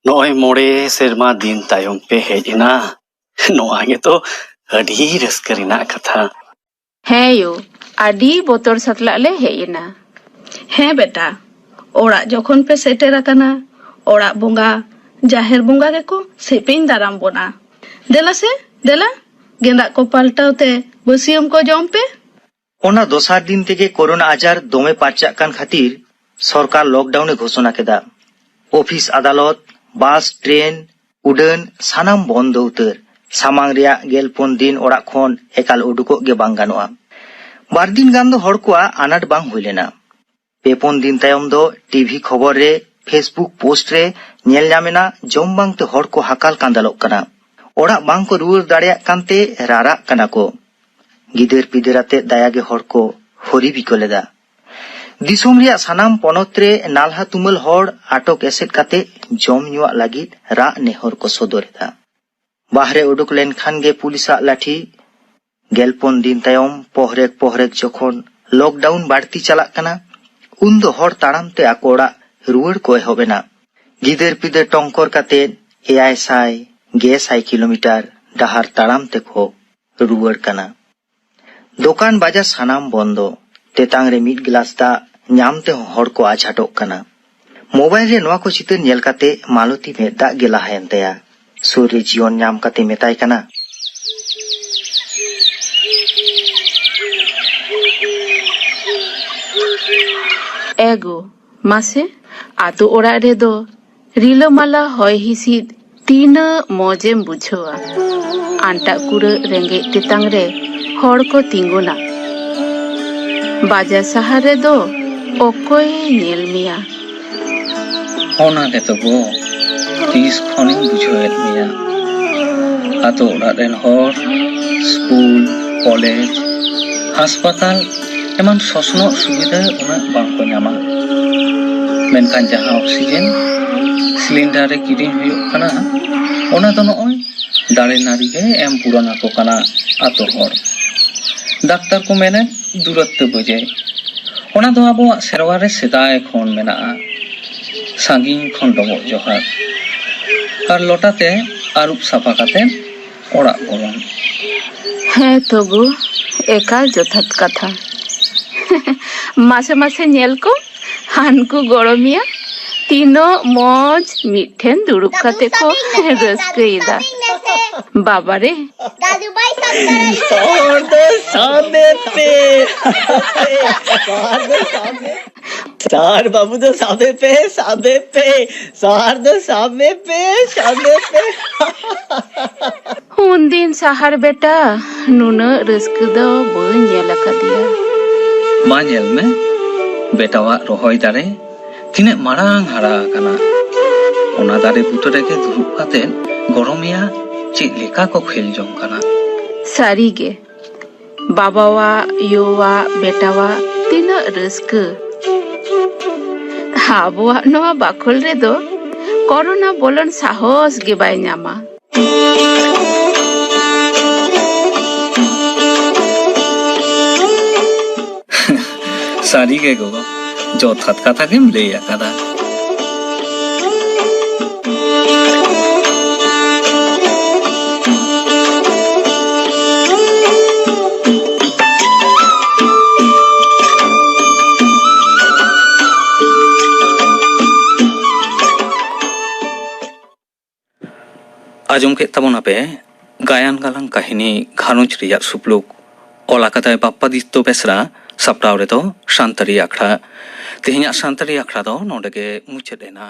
ᱱᱚᱜᱼᱚᱭ ᱢᱚᱬᱮ ᱥᱮᱨᱢᱟ ᱫᱤᱱ ᱛᱟᱭᱚᱢ ᱯᱮ ᱦᱮᱡ ᱮᱱᱟ, ᱱᱚᱣᱟ ᱜᱮᱛᱚ ᱟᱹᱰᱤ ᱨᱟᱹᱥᱠᱟᱹ ᱨᱮᱱᱟᱜ ᱠᱟᱛᱷᱟ᱾ ᱦᱮᱸ ᱭᱳ, ᱟᱹᱰᱤ ᱵᱚᱛᱚᱨ ᱥᱟᱛᱞᱟᱜ ᱞᱮ ᱦᱮᱡ ᱮᱱᱟ᱾ ᱦᱮᱸ ᱵᱮᱴᱟ, ᱚᱲᱟᱜ ᱡᱚᱠᱷᱚᱱ ᱯᱮ ᱥᱮᱴᱮᱨ ᱟᱠᱟᱱᱟ, ᱚᱲᱟᱜ ᱵᱚᱸᱜᱟ, ᱡᱟᱦᱮᱨ ᱵᱚᱸᱜᱟ ᱜᱮᱠᱚ ᱥᱮᱯᱮᱧ ᱫᱟᱨᱟᱢ ᱵᱚᱱᱟ᱾ ᱫᱮᱞᱟ ᱥᱮ, ᱫᱮᱞᱟ, ᱜᱮᱸᱫᱟᱜ ᱠᱚ ᱯᱟᱞᱴᱟᱣ ᱛᱮ ᱵᱟᱹᱥᱭᱟᱹᱢ ᱠᱚ ᱡᱚᱢ ᱯᱮ᱾ ᱚᱱᱟ ᱫᱚᱥᱟᱨ ᱫᱤᱱ ᱛᱮᱜᱮ ᱠᱳᱨᱳᱱᱟ ᱟᱡᱟᱨ ᱫᱚᱢᱮ ᱯᱟᱨᱪᱟᱜ ᱠᱟᱱ ᱠᱷᱟᱹᱛᱤᱨ ᱥᱚᱨᱠᱟᱨ ᱞᱚᱠᱰᱟᱣᱩᱱ ᱮ ᱜᱷᱳᱥᱚᱱᱟ ᱠᱮᱫᱟ᱾ ᱚᱯᱷᱤᱥ, ᱟᱫᱟᱞᱚᱛ, ᱵᱟᱥ, ᱴᱨᱮᱱ, ᱩᱰᱟᱹᱱ ᱥᱟᱱᱟᱢ ᱵᱚᱱᱫᱚ ᱩᱛᱟᱹᱨ᱾ ᱥᱟᱢᱟᱝ ᱨᱮᱭᱟᱜ ᱜᱮᱞ ᱯᱩᱱ ᱫᱤᱱ ᱚᱲᱟᱜ ᱠᱷᱚᱱ ᱮᱠᱟᱞ ᱩᱰᱩᱠᱚᱜ ᱜᱮ ᱵᱟᱝ ᱜᱟᱱᱚᱜᱼᱟ᱾ ᱵᱟᱨ ᱫᱤᱱ ᱜᱟᱱ ᱫᱚ ᱦᱚᱲ ᱠᱚᱣᱟᱜ ᱟᱱᱟᱴ ᱵᱟᱝ ᱦᱩᱭ ᱞᱮᱱᱟ᱾ ᱯᱮ ᱯᱩᱱ ᱫᱤᱱ ᱛᱟᱭᱚᱢ ᱫᱚ ᱴᱤᱵᱷᱤ ᱠᱷᱚᱵᱚᱨ ᱨᱮ, ᱯᱷᱮᱥᱵᱩᱠ ᱯᱳᱥᱴ ᱨᱮ ᱧᱮᱞ ᱧᱟᱢ ᱮᱱᱟ, ᱡᱚᱢ ᱵᱟᱝᱛᱮ ᱦᱚᱲ ᱠᱚ ᱦᱟᱠᱟᱞ ᱠᱟᱸᱫᱟᱞᱚᱜ ᱠᱟᱱᱟ᱾ ᱚᱲᱟᱜ ᱵᱟᱝ ᱠᱚ ᱨᱩᱣᱟᱹᱲ ᱫᱟᱲᱮᱭᱟᱜ ᱠᱟᱱᱛᱮ ᱨᱟᱨᱟᱜ ᱠᱟᱱᱟ ᱠᱚ᱾ ᱜᱤᱫᱟᱹᱨ ᱯᱤᱫᱟᱹᱨ ᱟᱛᱮ ᱫᱟᱭᱟ ᱜᱮ ᱦᱚᱲ ᱠᱚ ᱦᱚᱨᱤ ᱵᱤᱠᱚᱞ ᱮᱫᱟ᱾ ᱫᱤᱥᱚᱢ ᱨᱮᱭᱟᱜ ᱥᱟᱱᱟᱢ ᱯᱚᱱᱚᱛ ᱨᱮ ᱱᱟᱞᱦᱟ ᱛᱩᱢᱟᱹᱞ ᱦᱚᱲ ᱟᱴᱚᱠ ᱮᱥᱮᱫ ᱠᱟᱛᱮ ᱡᱚᱢ ᱧᱩᱣᱟᱜ ᱞᱟᱹᱜᱤᱫ ᱨᱟᱜ ᱱᱮᱦᱚᱨ ᱠᱚ ᱥᱚᱫᱚᱨ ᱮᱫᱟ᱾ ᱵᱟᱦᱨᱮ ᱩᱰᱩᱠ ᱞᱮᱱᱠᱷᱟᱱ ᱜᱮ ᱯᱩᱞᱤᱥᱟᱜ ᱞᱟᱴᱷᱤ᱾ ᱜᱮᱞ ᱯᱩᱱ ᱫᱤᱱ ᱛᱟᱭᱚᱢ ᱯᱚᱦᱨᱮᱠ ᱯᱚᱦᱨᱮᱠ ᱡᱚᱠᱷᱚᱱ ᱞᱚᱠᱰᱟᱣᱩᱱ ᱵᱟᱹᱲᱛᱤ ᱪᱟᱞᱟᱜ ᱠᱟᱱᱟ, ᱩᱱ ᱫᱚ ᱦᱚᱲ ᱛᱟᱲᱟᱢ ᱛᱮ ᱟᱠᱚ ᱚᱲᱟᱜ ᱨᱩᱣᱟᱹᱲ ᱠᱚ ᱮᱦᱚᱵ ᱮᱱᱟ᱾ ᱜᱤᱫᱟᱹᱨ ᱯᱤᱫᱟᱹᱨ ᱴᱚᱝᱠᱚᱨ ᱠᱟᱛᱮ ᱮᱭᱟᱭ ᱥᱟᱭ, ᱜᱮ ᱥᱟᱭ ᱠᱤᱞᱳᱢᱤᱴᱟᱨ ᱰᱟᱦᱟᱨ ᱛᱟᱲᱟᱢ ᱛᱮᱠᱚ ᱨᱩᱣᱟᱹᱲ ᱠᱟᱱᱟ᱾ ᱫᱚᱠᱟᱱ ᱵᱟᱡᱟᱨ ᱥᱟᱱᱟᱢ ᱵᱚᱱᱫᱚ᱾ ᱛᱮᱛᱟᱝ ᱨᱮ ᱢᱤᱫ ᱜᱞᱟᱥ ᱫᱟᱜ ᱧᱟᱢ ᱛᱮᱦᱚᱸ ᱦᱚᱲ ᱠᱚ ᱟᱡᱷᱟᱴᱚᱜ ᱠᱟᱱᱟ᱾ ᱢᱳᱵᱟᱭᱤᱞ ᱨᱮ ᱱᱚᱣᱟ ᱠᱚ ᱪᱤᱛᱟᱹᱨ ᱧᱮᱞ ᱠᱟᱛᱮ ᱢᱟᱞᱚᱛᱤ ᱢᱮᱫ ᱫᱟᱜ ᱜᱮ ᱞᱟᱦᱟᱭᱮᱱ ᱛᱟᱭᱟ᱾ ᱥᱩᱨ ᱨᱮ ᱡᱤᱭᱚᱱ ᱧᱟᱢ ᱠᱟᱛᱮ ᱢᱮᱛᱟᱭ ᱠᱟᱱᱟ᱾ ᱮ ᱜᱳ, ᱢᱟᱥᱮ, ᱟᱛᱳ ᱚᱲᱟᱜ ᱨᱮᱫᱚ ᱨᱤᱞᱟᱹᱢᱟᱞᱟ ᱦᱚᱭ ᱦᱤᱸᱥᱤᱫ ᱛᱤᱱᱟᱹᱜ ᱢᱚᱡᱮᱢ ᱵᱩᱡᱷᱟᱹᱣᱟ᱾ ᱟᱱᱴᱟᱜ ᱠᱩᱲᱟᱹᱜ ᱨᱮᱸᱜᱮᱡ ᱛᱮᱛᱟᱝ ᱨᱮ ᱦᱚᱲ ᱠᱚ ᱛᱤᱸᱜᱩᱱᱟ᱾ ᱵᱟᱡᱟᱨ ᱥᱟᱦᱟᱨ ᱨᱮᱫᱚ ᱚᱠᱚᱭᱮ ᱧᱮᱞ ᱢᱮᱭᱟ? ᱚᱱᱟ ᱜᱮᱛᱚ ᱜᱚ, ᱛᱤᱥ ᱠᱷᱚᱱᱤᱧ ᱵᱩᱡᱷᱟᱹᱣᱮᱫ ᱢᱮᱭᱟ᱾ ᱟᱛᱳ ᱚᱲᱟᱜ ᱨᱮᱱ ᱦᱚᱲ ᱥᱠᱩᱞ, ᱠᱚᱞᱮᱡᱽ, ᱦᱟᱥᱯᱟᱛᱟᱞ ᱮᱢᱟᱱ ᱥᱚᱥᱱᱚᱜ ᱥᱩᱵᱤᱫᱷᱟ ᱩᱱᱟᱹᱜ ᱵᱟᱝ ᱠᱚ ᱧᱟᱢᱟ᱾ ᱢᱮᱱᱠᱷᱟᱱ ᱡᱟᱦᱟᱸ ᱚᱠᱥᱤᱡᱮᱱ ᱥᱤᱞᱤᱱᱰᱟᱨ ᱨᱮ ᱠᱤᱨᱤᱧ ᱦᱩᱭᱩᱜ ᱠᱟᱱᱟ, ᱚᱱᱟ ᱫᱚ ᱱᱚᱜᱼᱚᱭ ᱫᱟᱨᱮ ᱱᱟᱹᱲᱤ ᱜᱮ ᱮᱢ ᱯᱩᱨᱚᱱ ᱟᱠᱚ ᱠᱟᱱᱟ ᱟᱛᱳ ᱦᱚᱲ᱾ ᱰᱟᱠᱛᱟᱨ ᱠᱚ ᱢᱮᱱᱮᱫ ᱫᱩᱨᱚᱛᱛᱚ ᱵᱩᱡᱮ᱾ ᱚᱱᱟ ᱫᱚ ᱟᱵᱚᱣᱟᱜ ᱥᱮᱨᱣᱟ ᱨᱮ ᱥᱮᱫᱟᱭ ᱠᱷᱚᱱ ᱢᱮᱱᱟᱜᱼᱟ᱾ ᱥᱟᱺᱜᱤᱧ ᱠᱷᱚᱱ ᱰᱚᱵᱚᱜ ᱡᱚᱦᱟᱨ ᱟᱨ ᱞᱚᱴᱟᱛᱮ ᱟᱹᱨᱩᱵ ᱥᱟᱯᱷᱟ ᱠᱟᱛᱮ ᱚᱲᱟᱜ ᱵᱚᱞᱚᱱ᱾ ᱦᱮᱸ ᱛᱚ ᱜᱳ, ᱮᱠᱟᱞ ᱡᱚᱛᱷᱟᱛ ᱠᱟᱛᱷᱟ᱾ ᱢᱟᱥᱮ ᱢᱟᱥᱮ ᱧᱮᱞ ᱠᱚᱢ, ᱦᱟᱱᱠᱩ ᱜᱚᱲᱚᱢᱤᱭᱟ ᱛᱤᱱᱟᱹᱜ ᱢᱚᱡᱽ ᱢᱤᱫ ᱴᱷᱮᱱ ᱫᱩᱲᱩᱵ ᱠᱟᱛᱮ ᱠᱚ ᱨᱟᱹᱥᱠᱟᱹᱭᱮᱫᱟ᱾ ᱵᱟᱵᱟᱨᱮ! ᱫᱟᱫᱩ ᱵᱟᱭ ᱥᱟᱵ ᱫᱟᱲᱮᱭᱟᱜ ᱠᱟᱱᱟ᱾ ᱥᱚᱦᱚᱨ ᱫᱚ ᱥᱟᱵᱮ ᱯᱮ᱾ ᱥᱚᱦᱚᱨ ᱫᱚ ᱥᱟᱵᱮ᱾ ᱥᱚᱦᱚᱨ ᱵᱟᱹᱵᱩ ᱫᱚ ᱥᱟᱵᱮ ᱯᱮ, ᱥᱟᱵᱮ ᱯᱮ᱾ ᱥᱚᱦᱚᱨ ᱫᱚ ᱥᱟᱵᱮ ᱯᱮ, ᱥᱟᱵᱮ ᱯᱮ᱾ ᱩᱱᱫᱤᱱ ᱥᱟᱦᱟᱨ ᱵᱮᱴᱟ ᱱᱩᱱᱟᱹᱜ ᱨᱟᱹᱥᱠᱟᱹ ᱫᱚ ᱵᱟᱹᱧ ᱧᱮᱞ ᱟᱠᱟᱫᱮᱭᱟ᱾ ᱢᱟ ᱧᱮᱞ ᱢᱮ, ᱵᱮᱴᱟᱣᱟᱜ ᱨᱚᱦᱚᱭ ᱫᱟᱨᱮ ᱛᱤᱱᱟᱹᱜ ᱢᱟᱨᱟᱝ ᱦᱟᱨᱟ ᱟᱠᱟᱱᱟ᱾ ᱚᱱᱟ ᱫᱟᱨᱮ ᱵᱩᱴᱟᱹ ᱨᱮᱜᱮ ᱫᱩᱲᱩᱵ ᱠᱟᱛᱮ ᱜᱚᱲᱚᱢᱮᱭᱟ ᱪᱮᱫ ᱞᱮᱠᱟ ᱠᱚ ᱠᱷᱮᱞ ᱡᱚᱝ ᱠᱟᱱᱟ᱾ ᱥᱟᱹᱨᱤᱜᱮ, ᱵᱟᱵᱟᱣᱟᱜ, ᱭᱳᱣᱟᱜ, ᱵᱮᱴᱟᱣᱟᱜ ᱛᱤᱱᱟᱹᱜ ᱨᱟᱹᱥᱠᱟᱹ᱾ ᱟᱵᱚᱣᱟᱜ ᱱᱚᱣᱟ ᱵᱟᱠᱷᱳᱞ ᱨᱮᱫᱚ ᱠᱚᱨᱳᱱᱟ ᱵᱚᱞᱚᱱ ᱥᱟᱦᱚᱥ ᱜᱮ ᱵᱟᱭ ᱧᱟᱢᱟ᱾ ᱥᱟᱹᱨᱤ ᱜᱮ ᱜᱚᱜᱚ, ᱡᱚᱛᱷᱟᱛ ᱠᱟᱛᱷᱟ ᱜᱮᱢ ᱞᱟᱹᱭ ᱟᱠᱟᱫᱟ᱾ ᱟᱸᱡᱚᱢ ᱠᱮᱫ ᱛᱟᱵᱚᱱᱟᱯᱮ ᱜᱟᱭᱟᱱ ᱜᱟᱞᱟᱝ ᱠᱟᱹᱦᱱᱤ ᱜᱷᱟᱨᱚᱸᱡᱽ ᱨᱮᱭᱟᱜ ᱥᱩᱯᱞᱩᱠ᱾ ᱚᱞ ᱟᱠᱟᱫᱟᱭ ᱵᱟᱯᱯᱟᱫᱤᱛᱛᱚ ᱵᱮᱥᱨᱟ, ᱥᱟᱯᱲᱟᱣ ᱨᱮᱫᱚ ᱥᱟᱱᱛᱟᱲᱤ ᱟᱠᱷᱲᱟ᱾ ᱛᱮᱦᱮᱧᱟᱜ ᱥᱟᱱᱛᱟᱲᱤ ᱟᱠᱷᱲᱟ ᱫᱚ ᱱᱚᱰᱮ ᱜᱮ ᱢᱩᱪᱟᱹᱫ ᱮᱱᱟ᱾